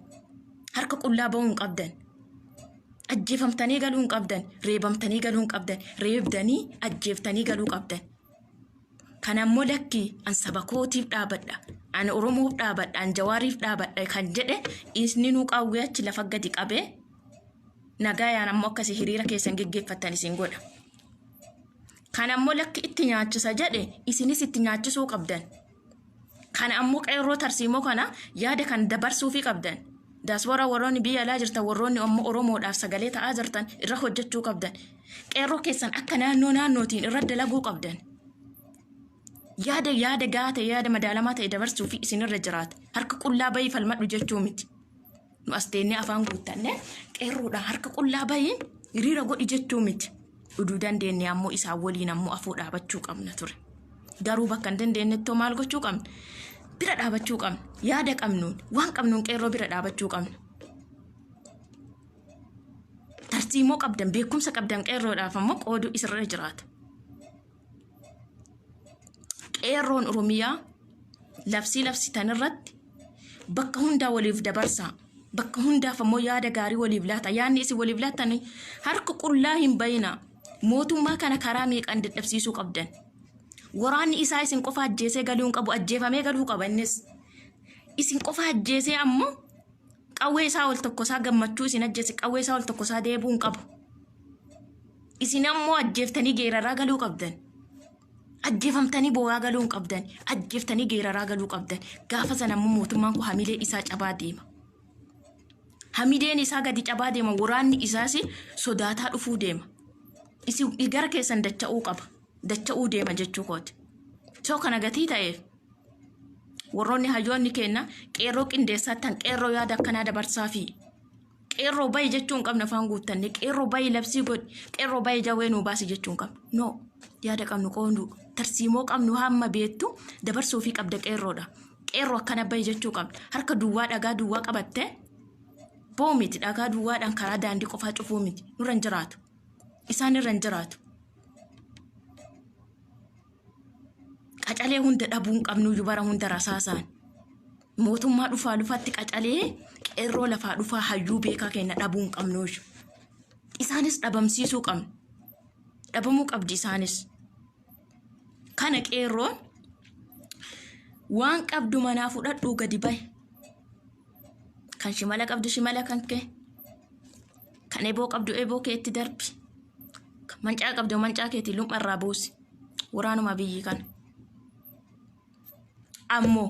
Harka qullaa ba'uu hin qabdan. Ajjeefamtanii galuu hin qabdan. Reebamtanii galuu hin qabdan. Reebdanii ajjeeftanii galuu qabdan. Kan ammoo lakki an saba kootiif dhaabadha. An Oromoof dhaabadha. An Jawaariif dhaabadha kan jedhe inni nuu qawwee achi lafa gadi qabee nagayaan ammoo akkasii hiriira keessan geggeeffattan isin godha. Kan ammoo lakki itti nyaachisa jedhe isinis itti nyaachisuu qabdan. Kana ammoo qeerroo tarsiimoo kana yaada kan dabarsuufii qabdan. Daasporaa warroonni biyya alaa jirtan warroonni ammoo Oromoodhaaf sagalee ta'aa jirtan irra hojjechuu qabdan. Qeerroo keessan akka naannoo naannootiin irra dalaguu qabdan. Yaada yaada gahaa ta'e yaada madaalamaa ta'e dabarsuufi isinirra jiraata. Harka qullaa bahii falmadhu jechuu miti. Nu as teennee afaan guuttanne qeerroodhaan harka qullaa bahii hiriira godhi jechuu miti. Uduu dandeenye ammoo isaan waliin ammoo afoo dhaabachuu qabna ture. Garuu bakka hin dandeenyettoo maal gochuu qabna? Bira dhaabachuu qabna. Yaada qabnuun waan qabnuun qeerroo bira dhaabachuu qabna. Tarsiimoo qabdan beekumsa qabdan qeerroodhaaf ammoo qooduu isirra jiraata. Qeerroon Oromiyaa labsii labsitan irratti bakka hundaa waliif dabarsaa. Bakka hundaaf ammoo yaada gaarii waliif laata. Yaadni isin waliif laattan harka qullaa hin bayina. Mootummaa kana karaa meeqaan dadhabsiisuu qabdan. Waraanni isaa isin qofa ajjeesee galuu hin qabu. Ajjeefamee galuu qaba innis. Isin qofa ajjeesee ammoo qawwee isaa ol tokkosaa gammachuu isin ajjeese qawwee isaa ol tokkosaa deebi'uu hin qabu. Isin ammoo ajjeeftanii geeraraa galuu qabdan. Ajjeefamtanii boo'aa galuu hin qabdan. Ajjeeftanii geeraraa galuu qabdan. Gaafa sana ammoo mootummaan kun hamilee isaa cabaa deema. Hamileen isaa gadi cabaa deema. Waraanni isaas sodaataa dhufuu deema. Isin gara keessan dacha'uu qaba. Dacha'uu deema jechuu kooti. So kana gatii ta'eef warroonni hayyoonni keenya qeerroo qindeessaattan qeerroo yaada akkanaa dabarsaa fi qeerroo bahi jechuu hin qabne afaan guuttanne qeerroo bahi labsii godhi qeerroo bahi jawwee nuu baasi jechuu hin qabne no yaada qabnu qoonduu tarsiimoo qabnu hamma beektu dabarsuu fi qabda qeerroodha qeerroo akkana bahi jechuu qabna harka duwwaa dhagaa duwwaa qabatte boo miti dhagaa duwwaadhaan karaa daandii qofaa cufuu miti nurra hin jiraatu isaan irra hin jiraatu. Qacalee hunda dhabuu hin qabnuyyuu bara hunda rasaasaan. Mootummaa dhufaa lufatti qacalee qeerroo lafaa dhufaa hayyuu beekaa keenya dhabuu hin qabnuuyyu. Isaanis dhabamsiisuu qabna. Dhabamuu qabdi isaanis. Kana qeerroon waan qabdu manaa fudhadhuu gadi bahi. Kan shimala qabdu shimala kan kee. Kan eboo qabdu eboo keetti darbi. Kan mancaa qabdu mancaa keetii lum'a irraa buusi. Waraanuma biyyi kana. Ammoo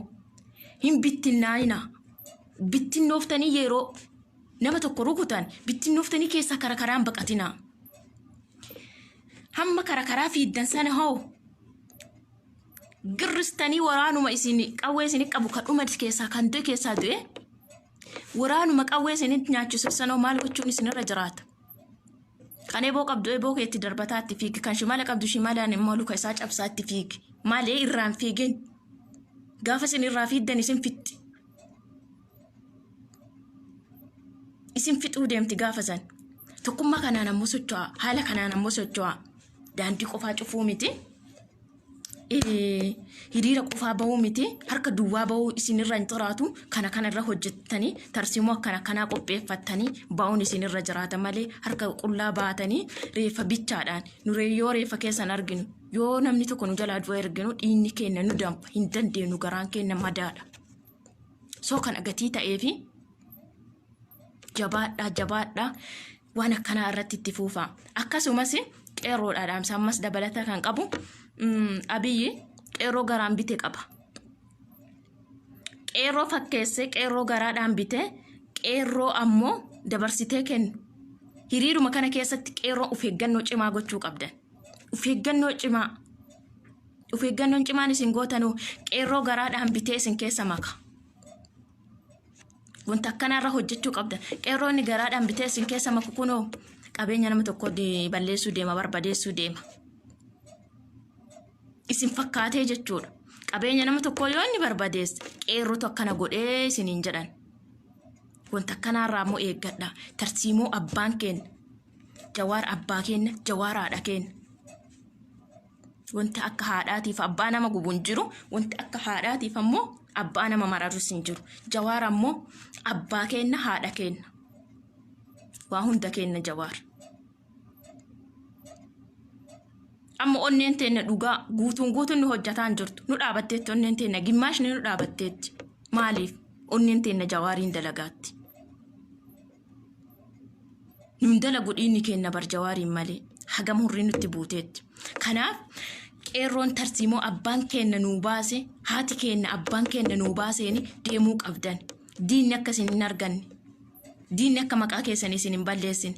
hin bittinnaa'inaa. Bittinnooftanii yeroo nama tokko rukutan bittinnooftanii keessaa kara karaan baqatinaa. Hamma kara karaa fiiddan sana hoo girristanii waraanuma isin qawwee isin qabu kan dhuma keessaa kan du'e keessaa du'e waraanuma qawwee isin nyaachisu sanoo maal gochuun isinirra jiraata. Kan eboo qabdu eboo keetti darbataa itti fiigi. Kan shimala qabdu shimalaan immoo luka isaa cabsaa itti fiigi. Malee irraan fiigin. Gaafa isin irraa fiiddan isin fixxi. Isin fixuu deemti gaafa san. Tokkummaa kanaan ammoo socho'aa. Haala kanaan ammoo socho'aa. Daandii qofaa cufuu miti. Hiriira qofaa bahuu miti harka duwwaa bahuu isinirra hin jiraatu kana kanarra hojjettanii tarsiimoo akkana akkanaa qopheeffattanii bahuun isinirra jiraata malee harka qullaa baatanii reeffa bichaadhaan nu yoo reeffa keessan arginu yoo namni tokko nu jalaa du'e arginu dhiigni keenya nu danfa hin dandeenyu garaan keenya madaadha. Soo kana gatii ta'eefi jabaadhaa jabaadhaa waan akkanaa irratti itti fuufaa. Akkasumas qeerroodha dhaamsa ammas dabalata kan qabu Abiyyi qeerroo garaan bite qaba. Qeerroo fakkeessee qeerroo garaadhaan bite qeerroo ammoo dabarsitee kennu. Hiriiruma kana keessatti qeerroo of eeggannoo cimaa gochuu qabdan. Of eeggannoo cimaa. Of eeggannoon cimaan isin gootanuu qeerroo garaadhaan bitee isin keessa maka. Wanta akkanaarra hojjechuu qabdan. Qeerroonni garaadhaan bitee isin keessa maku kunoo qabeenya nama tokko balleessuu deema, barbadeessuu deema. Isin fakkaatee jechuudha. Qabeenya nama tokkoo yoo inni barbadeesse qeerrotu akkana godhee isiniin jedhan. Wanta akkanaarraa immoo eeggadha. Tarsiimoo abbaan keenya Jawaar abbaa keenya, Jawaar haadha keenya. Wanti akka haadhaatiif abbaa nama gubu hin jiru. Wanti akka haadhaatiif ammoo abbaa nama mararus hin jiru. Jawaar ammoo abbaa keenya, haadha keenya. Waa hunda keenya Jawaar. Amma onneen teenna dhugaa guutuun guutuun nu hojjataa hin jirtu. Nu dhaabatteetti onneen teenna gimmaashni nu dhaabatteetti. Maaliif? Onneen teenna Jawaariin dalagaatti. Nun dalagu dhiinni keenna bar Jawaariin malee. Hagam hurrii nutti buuteetti. Kanaaf qeerroon tarsiimoo abbaan keenna nuu baase, haati keenna abbaan keenna nuu baaseeni deemuu qabdan. Diinni akka isin hin arganne. Diinni akka maqaa keessan isin hin balleessine.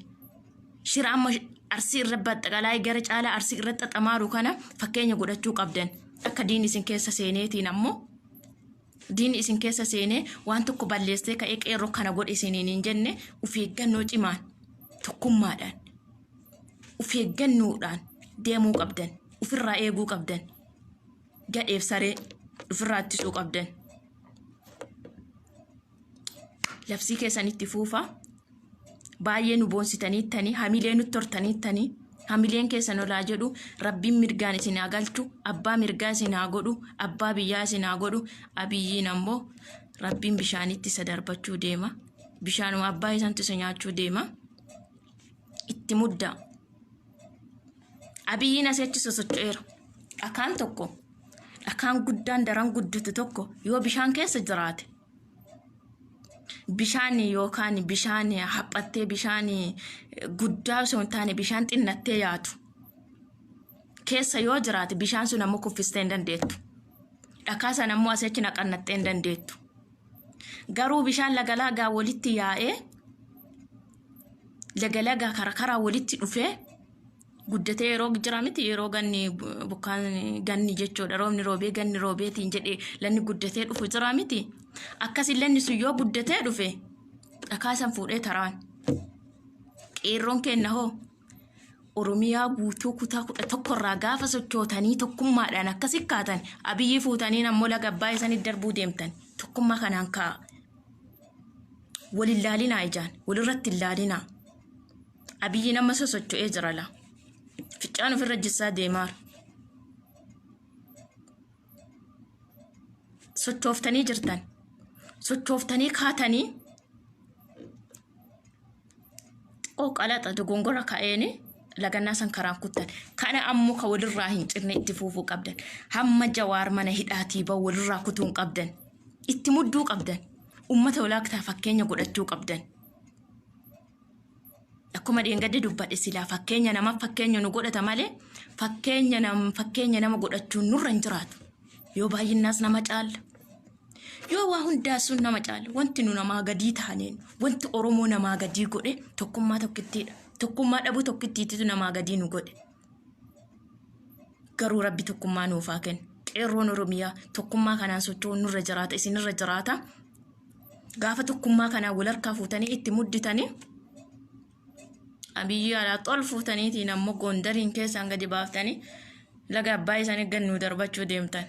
Shira amma Arsii irra baxxaqalaa'ee gara caalaa Arsii irra xaxamaaru kana fakkeenya godhachuu qabdan. Akka diinni isin keessa seeneetiin ammoo diinni isin keessa seenee waan tokko balleessee ka'ee qeerroo kana godhe isiniin hin jenne of eeggannoo cimaan tokkummaadhaan of eeggannoodhaan deemuu qabdan. Ofirraa eeguu qabdan. Gadheef saree ofirraa ittisuu qabdan. Labsii keessan itti fuufa. Baay'ee nu boonsitaniittanii, hamilee nutti hortaniittanii, hamileen keessan olaa jedhu, Rabbiin mirgaan isin haa galchu, abbaa mirgaa isin haa godhu, abbaa biyyaa isin haa godhu. Abiyyiin ammoo Rabbiin bishaanitti isa darbachuu deema. Bishaanuma abbaa isantu isa nyaachuu deema. Itti muddaa. Abiyyiin asii achi sosocho'eera. Dhakaan tokko, dhakaan guddaan daran guddatu tokko yoo bishaan keessa jiraate, bishaan yookaan bishaan haphattee, bishaan guddaa osoo hin taane bishaan xinnattee yaatu keessa yoo jiraate, bishaan sun ammoo kuffistee hin dandeettu. Dhakaa sana ammoo asii achi naqannattee hin dandeettu. Garuu bishaan laga lagaa walitti yaa'ee, laga lagaa karaa karaa walitti dhufee guddatee yeroo jira miti, yeroo ganni bokkaan ganni jechuudha, roobni roobee ganni roobeetiin jedhee lanni guddatee dhufu jira miti. Akkasi lanni sun yoo guddatee dhufe dhakaa san fuudhee taraan. Qeerroon kenna hoo Oromiyaa guutuu kutaa 11 irraa gaafa sochootanii tokkummaadhaan akkasi kaatan, Abiyyi fuutaniin ammoo laga abbaa isanii darbuu deemtan. Tokkummaa kanaan kaa'a. Walin laalinaa, ijaan walirratti hin laalinaa. Abiyyi nama sosocho'ee jira laa. Ficcaan ofirra jissaa deemaara. Sochooftanii jirtan. Sochooftanii kaatanii xiqqoo qalaxa dogongora ka'eeni lagannaa san karaan kuttan. Kana ammoo ka walirraa hin cinne itti fuufuu qabdan. Hamma Jawaar mana hidhaatii bahu walirraa kutuu hin qabdan. Itti mudduu qabdan. Ummata walaaktaa fakkeenya godhachuu qabdan. Akkuma dheengadde dubbadhe, silaa fakkeenya nama fakkeenya nu godhata malee fakkeenya nama godhachuun nurra hin jiraatu. Yoo baay'innaas nama caalla. Yoo waa hundaa sun nama caalla. Wanti nu namaa gadii taaneen, wanti Oromoo namaa gadii godhe tokkummaa tokkittiidha. Tokkummaa dhabuu tokkittiititu namaa gadii nu godhe. Garuu Rabbi tokkummaa nuuf haa kennu. Qeerroon Oromiyaa tokkummaa kanaan socho'uun nurra jiraata, isinirra jiraata. Gaafa tokkummaa kanaan wal harkaa fuutanii itti mudditanii, Abiyyi alaa xol fuutaniitiin ammoo Gondariin keessaan gadi baaftanii laga abbaa isaanii gannuu darbachuu deemtan.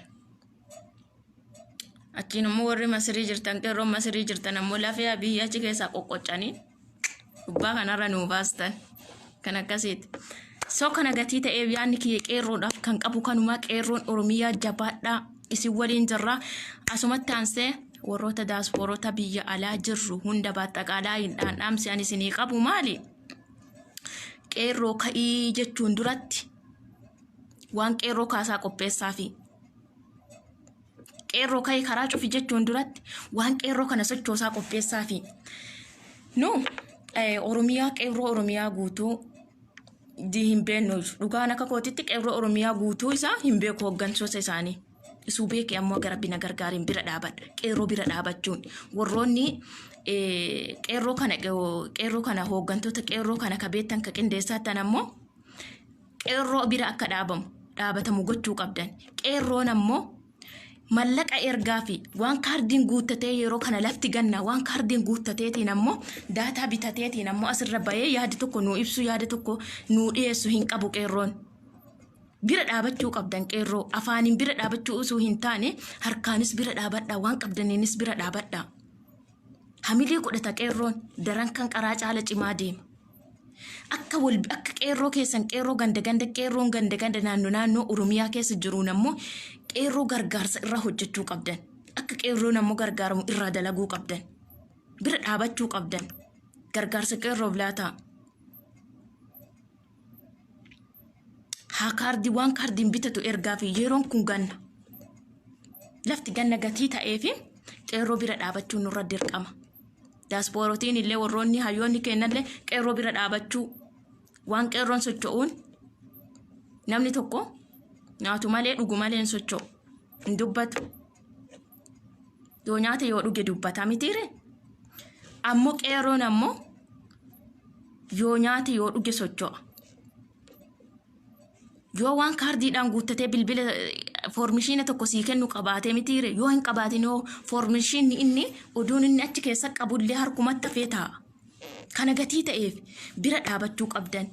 Achiin immoo warri Masirii jirtan, qeerroon Masirii jirtan ammoo lafee Abiyyi achi keessaa qoqqoccanii gubbaa kanarra nuu baastan. Kan akkasiiti. So kana gatii ta'eef yaadni kiyya qeerroodhaaf kan qabu kanumaa. Qeerroon Oromiyaa jabaadhaa, isin waliin jirra. Asumatti aansee warroota daaspoorota biyya alaa jirru hunda baaxaqaalaa hin dhaamsi ani isinii qabu maali? Qeerroo ka'ii jechuun duratti waan qeerroo kaasaa qopheessaa fi qeerroo ka'ii karaa cufi jechuun duratti waan qeerroo kana sochoosaa qopheessaa fi nu Oromiyaa, qeerroo Oromiyaa guutuu di hin beeknu. Dhugaan akka kootitti qeerroo Oromiyaa guutuu isaa hin beeku, hooggantoota isaanii. Isuu beekee ammoo gara bina gargaariin bira dhaabadha. Qeerroo bira dhaabachuun warroonni qeerroo kana hooggantoota qeerroo kana ka beektan, ka qindeessaattan ammoo qeerroo bira akka dhaabamu dhaabatamu gochuu qabdan. Qeerroon ammoo Mallaqa ergaa fi waan kaardiin guuttatee yeroo kana lafti ganna waan kaardiin guuttateetiin ammoo daataa bitateetiin ammoo asirra bahee yaada tokko nuu ibsu, yaada tokko nuu dhiyeessu hin qabu qeerroon. Bira dhaabachuu qabdan qeerroo. Afaaniin bira dhaabachuu osoo hin taane harkaanis bira dhaabadhaa, waan qabdaniinis bira dhaabadhaa. Hamilee godhata qeerroon, daran kan qaraa caala cimaa deema. Akka wal akka qeerroo keessan, qeerroo ganda ganda, qeerroon ganda ganda, naannoo naannoo Oromiyaa keessa jiruun ammoo qeerroo gargaarsa irraa hojjechuu qabdan. Akka qeerroon ammoo gargaaramu irraa dalaguu qabdan. Bira dhaabachuu qabdan. Gargaarsa qeerroof laataa. Haa kaardii, waan kaardiin bitatu ergaa fi yeroon kun ganna. Lafti ganna gatii ta'ee fi qeerroo bira dhaabachuun nurra dirqama. Daaspoorotiin illee, warroonni hayyoonni kennallee qeerroo bira dhaabachuu, waan qeerroon socho'uun. Namni tokko nyaatu malee dhugu malee hin socho'u, hin dubbatu. Yoo nyaate, yoo dhuge dubbata mitiire? Ammoo qeerroon ammoo yoo nyaate, yoo dhuge socho'a. Yoo waan kaardiidhaan guuttatee bilbila foormishiina tokko sii kennu qabaatee mitiire? Yoo hin qabaatin yoo foormishiinni inni oduun inni achi keessa qabullee harkumatti hafee taa'a. Kana gatii ta'eef bira dhaabachuu qabdan.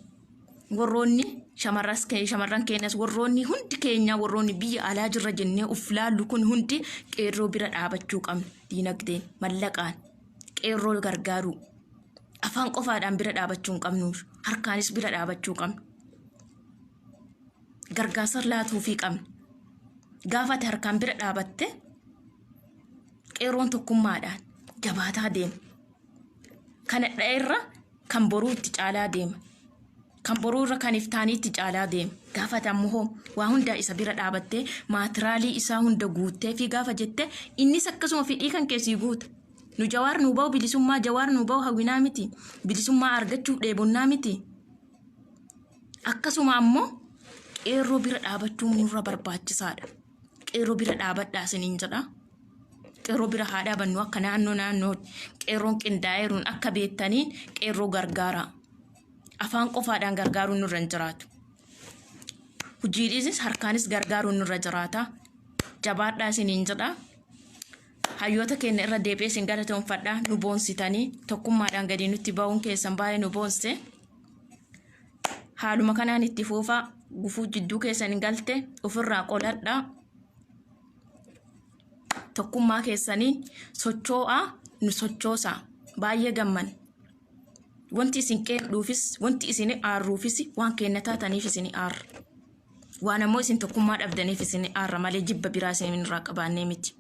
Warroonni shamarras shamarran keenyas, warroonni hundi keenya, warroonni biyya alaa jirra jennee uf laallu kun hundi qeerroo bira dhaabachuu qabna. Diinagdeen, mallaqaan qeerroo gargaaruu. Afaan qofaadhaan bira dhaabachuu hin qabnu, harkaanis bira dhaabachuu qabna. Gargaarsa laatuufii qabna. Gaafa ati harkaan bira dhaabatte qeerroon tokkummaadhaan jabaataa deema. Kana irra kan boruu itti caalaa deema. Kan boruu irra kan iftaanii itti caalaa deema. Gaafa ati ammoo waa hundaa isa bira dhaabattee, maatiraalii isaa hunda guuttee fi gaafa jette, innis akkasuma fedhii kan keessii guuta. Nu Jawaar nuu bahu, bilisummaa Jawaar nuu bahu hawwinaa miti. Bilisummaa argachuuf dheebonnaa miti. Akkasuma ammoo qeerroo bira dhaabachuun nurra barbaachisaadha. Qeerroo bira dhaabadhaa isiniin jedha. Qeerroo bira haa dhaabannu. Akka naannoo naannoo qeerroon qindaa'eeruun akka beektaniin qeerroo gargaara. Afaan qofaadhaan gargaaruun nurra hin jiraatu. Hojiidhiinis harkaanis gargaaruun nurra jiraata. Jabaadhaa isiniin jedha. Hayyoota keenya, irra deebi'ee isin galatoonfadha. Nu boonsitanii tokkummaadhaan gadi nutti ba'uun keessan baay'ee nu boonse. Haaluma kanaan itti fuufaa. Gufuu jidduu keessan hin galte ofirraa qoladhaa. Tokkummaa keessaniin sochoo'aa, nu sochoosaa. Baay'ee gamman. Wanti isin qeeqduufis, wanti isin aarruufis, waan kenna taataniif isin aarra. Waan ammoo isin tokkummaa dhabdaniif isin aarra malee jibba biraa isin irraa qabaannee miti.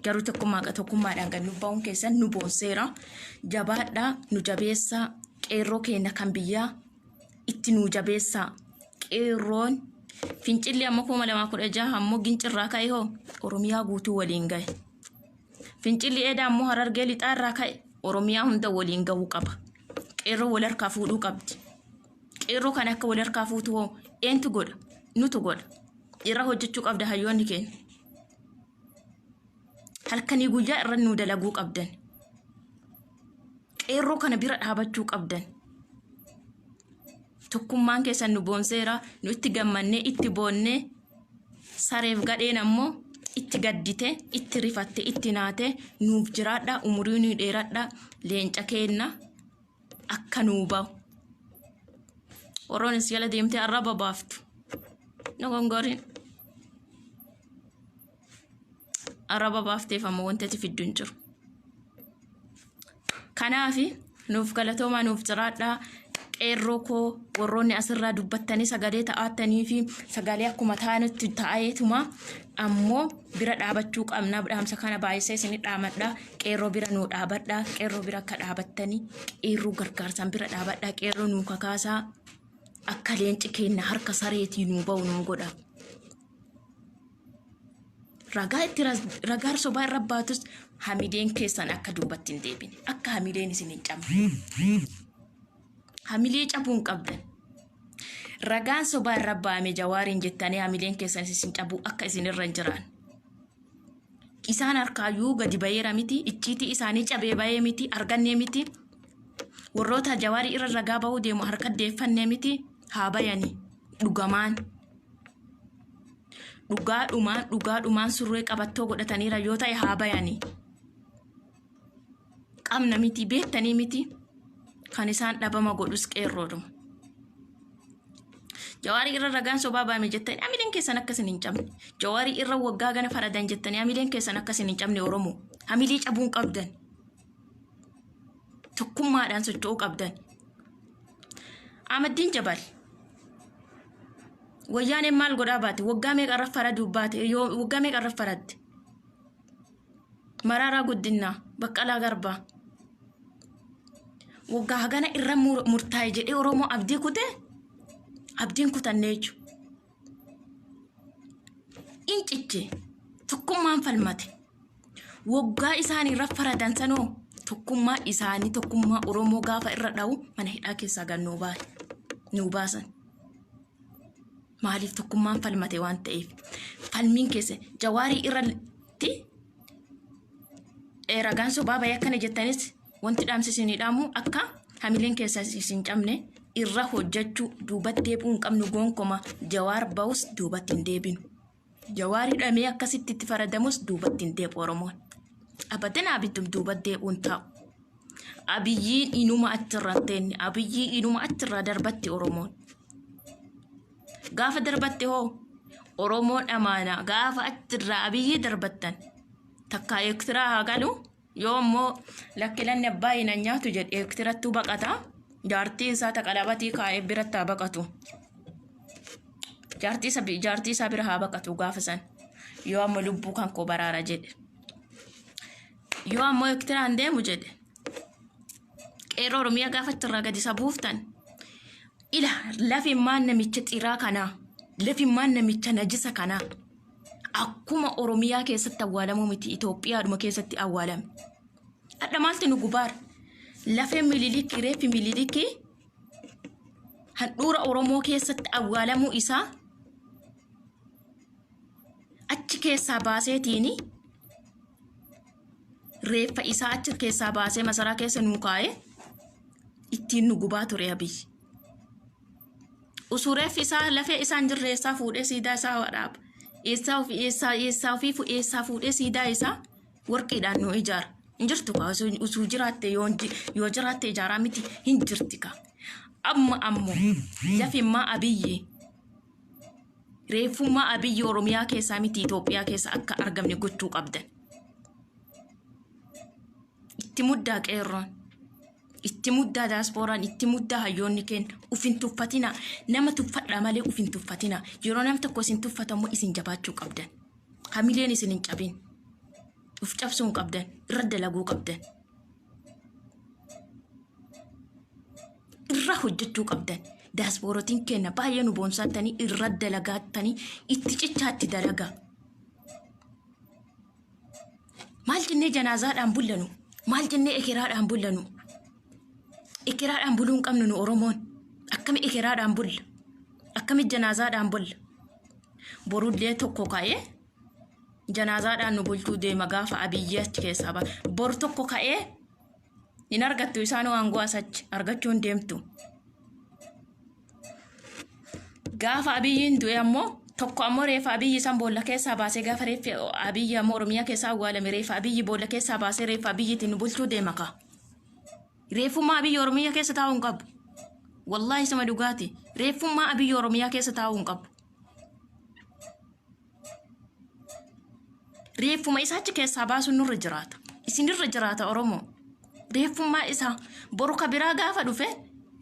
Garuu tokkummaadhaan kan nu ba'uun keessan nu boonseera. Jabaadhaa, nu jabeessaa. Qeerroo keenya kan biyyaa itti nu jabeessaa. Qeerroon fincilli amma 2016 ammoo Gincirraa ka'e hoo Oromiyaa guutuu waliin gahe. Fincilli eedaa ammoo Harargee Lixaa irraa ka'e Oromiyaa hunda waliin gahuu qaba. Qeerroo wal harkaa fuudhuu qabdi. Qeerroo kan akka wal harkaa fuutu hoo eentu godha? Nutu godha. Irra hojjechuu qabda hayyoonni keenya. Halkanii guyyaa irra nuu dalaguu qabdan. Qeerroo kana bira dhaabachuu qabdan. Tokkummaan keessan nu boonseera. Nu itti gammannee itti boonnee, sareef gadheen ammoo itti gaddite, itti rifatte, itti naate. Nuuf jiraadha, umurii nuu dheeradha. Leenca keenna akka nuu bahu. Warroon jala deemtee arraba baaftu. Nu gongorin. Arraba baafteef ammoo wanti ati fiddu hin jiru. Kanaafi nuuf galatoomaa, nuuf jiraadhaa. Qeerroo koo, warroonni asirraa dubbattanii sagalee ta'attanii fi sagalee akkuma taanutti ta'eetuma ammoo bira dhaabachuu qabna. Dhaamsa kana baay'isee isin dhaamadha. Qeerroo bira nuu dhaabadha. Qeerroo bira akka dhaabattanii qeerroo gargaarsaan bira dhaabadha. Qeerroo nuu kakaasaa, akka leenci keenya harka sareetii nuu ba'u nuu godha. Ragaa itti ragaa sobaa irra baatus hamileen keessan akka duubatti hin deebine, akka hamileen isin hin cabne. Hamilee cabuu hin qabdan. Ragaan sobaa irra baame Jawaariin jettanii hamileen keessan isin cabuu akka isin irra hin jiraan. Isaan harkaayyuu gadi bayeera miti, icciitii isaanii cabee bayee miti, argannee miti. Warroota Jawaarii irra ragaa bahuu deemu harka deeffannee miti, haa bayanii dhugamaan. Dhugaadhumaan dhugaadhumaan surree qabattoo godhataniira yoo ta'e haa bayanii. Qabna miti beektanii miti kan isaan dhabama godhus qeerroodhuma. Jawaarii irra ragaan sobaa baame jettanii hamileen keessan akka isin hin cabne. Jawaarii irra waggaa gana faradan jettanii hamileen keessan akka isin hin cabne Oromoo. Hamilee cabuun qabdan. Tokkummaadhaan socho'uu qabdan. Ahmaddiin Jabal. Wayyaaneen maal godhaa baate? Waggaa meeqa irra faraduu baate? Waggaa meeqa irra faradde? Maraaraa Guddinaa, Baqqalaa Garbaa. Waggaa hagana irra murtaa'e jedhee Oromoo abdii kute abdiin kutannee jechuudha. Inciche tokkummaan falmate. Waggaa isaan irra faradan sanoo tokkummaa isaanii tokkummaa Oromoo gaafa irra dha'u mana hidhaa keessaa gad nuu baase nuu baasan. Maaliif tokkummaan falmate waan ta'eef. Falmiin keessa jawaarii irratti ragaan sobaa bahee akkana jettanis wanti dhaamsi isinii dhaamu akka hamileen keessa isin cabne irra hojjechuu duubatti deebi'uu hin qabnu gonkoma jawaar bahus duubatti hin deebinu. Jawaar hidhamee akkasitti itti faradamus duubatti hin deebi'u Oromoon. Abadan abiddu duubatti deebi'uu hin taa'u. Abiyyiin inuma achirra hin teenne abiyyii inuma achirraa darbatti Oromoon. Gaafa darbatte hoo Oromoon amaana gaafa achirraa abiyyii darbattan takkaa Eertiraa haa galu yoo immoo lakkilanni abbaa hin nyaatu jedhe Eertirattuu baqata jaartii isaa ta qalabatii kaa'ee biratti haa baqatu. Jaartii isaa bira haa baqatu gaafa san yoo amma lubbuu kan koo baraara jedhe. Yoo ammoo Eertiraan deemu jedhe qeerroo Oromiyaa gaafa achirraa gadi isa buuftan ila lafimmaan namicha xiraa kanaa lafimmaan namicha najisa kanaa akkuma Oromiyaa keessatti awwaalamuu miti Itoophiyaadhuma keessatti awwaalame. Hadha maaltu nu gubaara? Lafee mililikii reeffi mililikii handhuura Oromoo keessatti awwaalamuu isaa achi keessaa baaseetiini reeffa isaa achi keessaa baasee masaraa keessa nuu kaa'ee ittiin nu gubaa ture Abiyyi. Usuu reeffi isaa lafee isaa hin jirre eessaa fuudhee siidaa isaa dhaaba. Eessaa ofii eessaa eessaa ofii eessaa fuudhee siidaa isaa warqiidhaan nu ijaara. Hin jirtu kaa usuu jiraatte yoo jiraatte ijaaraa miti hin jirti kaa. Amma ammoo lafimmaa Abiyyi reeffummaa Abiyyi Oromiyaa keessaa miti Itoophiyaa keessa akka argamne gochuu qabdan. Itti muddaa qeerroon. Itti muddaa daaspooraan, itti muddaa hayyoonni keenya. Uf hin tuffatinaa. Nama tuffadhaa malee uf hin tuffatinaa. Yeroo nam tokko isin tuffatamu isin jabaachuu qabdan. Hamileen isin hin cabin. Uf cabsuu hin qabdan. Irra dalaguu qabdan. Irra hojjechuu qabdan. Daaspoorotiin keenya baay'ee nu boonsaattanii irra dalagaattanii itti cichaatti dalagaa. Maal jennee janaazaadhaan bullanu? Maal jennee ekeraadhaan bullanu? Ekeraadhaan buluu hin qabnu nu Oromoon. Akkami ekeraadhaan bulla? Akkami janaazaadhaan bulla? Borullee tokko ka'ee janaazaadhaan nu bulchuu deema gaafa Abiyyi achi keessaa ba'a. Bor tokko ka'ee hin argattu isaan aangoo as achi argachuu hin deemtu. Gaafa Abiyyiin du'e ammoo tokko ammoo reeffa Abiyyi san boolla keessaa baasee gaafa reeffi Abiyyi ammoo Oromiyaa keessaa awwaalame reeffa Abiyyi boolla keessaa baasee reeffa Abiyyiitiin nu bulchuu deema kaa. Reeffummaa Abiyyi Oromiyaa keessa taa'uu hin qabu. Wallaahi sama dhugaati. Reeffummaa Abiyyi Oromiyaa keessa taa'uu hin qabu. Reeffuma isaa achi keessaa baasuun nurra jiraata. Isinirra jiraata Oromoo. Reeffummaa isaa boru ka biraa gaafa dhufe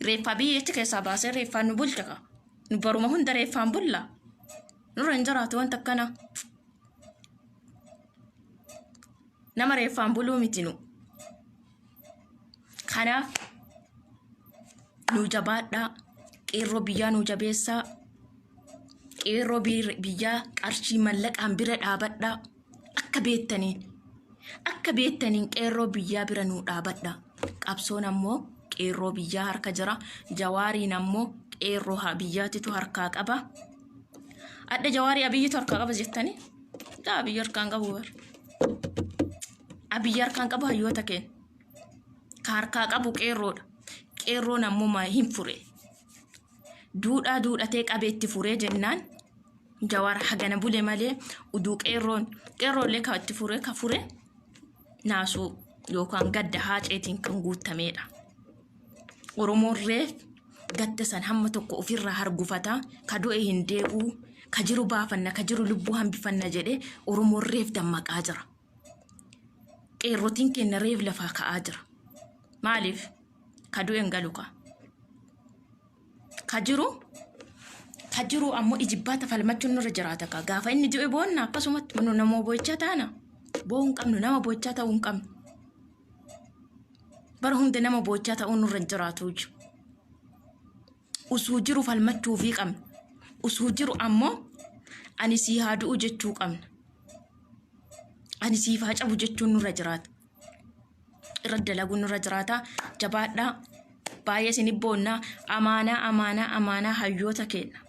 reeffa Abiyyi achi keessaa baasee reeffaan nu bulcha ka. Nu baruma hunda reeffaan bulla. Nurra hin jiraatu wanta akkanaa. Nama reeffaan buluu miti nu. Kanaaf nu jabaadhaa. Qeerroo biyyaa nu jabeessaa. Qeerroo biyyaa qarshii mallaqaan bira dhaabadhaa. Akka beektaniin akka beektaniin qeerroo biyyaa bira nu dhaabadhaa. Qabsoon ammoo qeerroo biyyaa harka jira. Jawaariin ammoo qeerroo biyyaatitu harkaa qaba. Adda jawaarii Abiyyitu harkaa qaba jettanii? Daa Abiyyi harkaan qabu bar. Abiyyi harkaan qabu hayyoota keenya. Ka harkaa qabu qeerroodha. Qeerroon ammoo hin fure. Duudhaa duudhatee qabee itti furee jennaan Jawaar hagana bule malee uduu qeerroon qeerroollee ka itti fure ka fure naasuu yookaan gadda haaceetiin kan guutameedha. Oromoon reef gadda san hamma tokko ofirraa hargufataa ka du'e hin deebi'u ka jiru baafanna ka jiru lubbuu hambifanna jedhee Oromoon reef dammaqaa jira. Qeerrotiin keenya reef lafaa ka'aa jira. Maaliif? Ka du'e hin galu ka. Ka jiru ka jiru ammoo ijibbaata falmachuun nurra jiraata ka. Gaafa inni du'e boonna akkasumatti nu nama boo'ichaa taana. Boo'uu hin qabnu nama boo'ichaa ta'uu hin qabnu. Bara hunda nama boo'ichaa ta'uu nurra hin jiraatu. Usuu jiru falmachuufii qabna. Usuu jiru ammoo ani sii haa du'u jechuu qabna. Ani siif haa cabu jechuun nurra jiraata. Irra dalaguun nurra jiraata. Jabaadhaa. Baay'ee isin boonna. Amaanaa amaanaa amaanaa hayyoota keenya.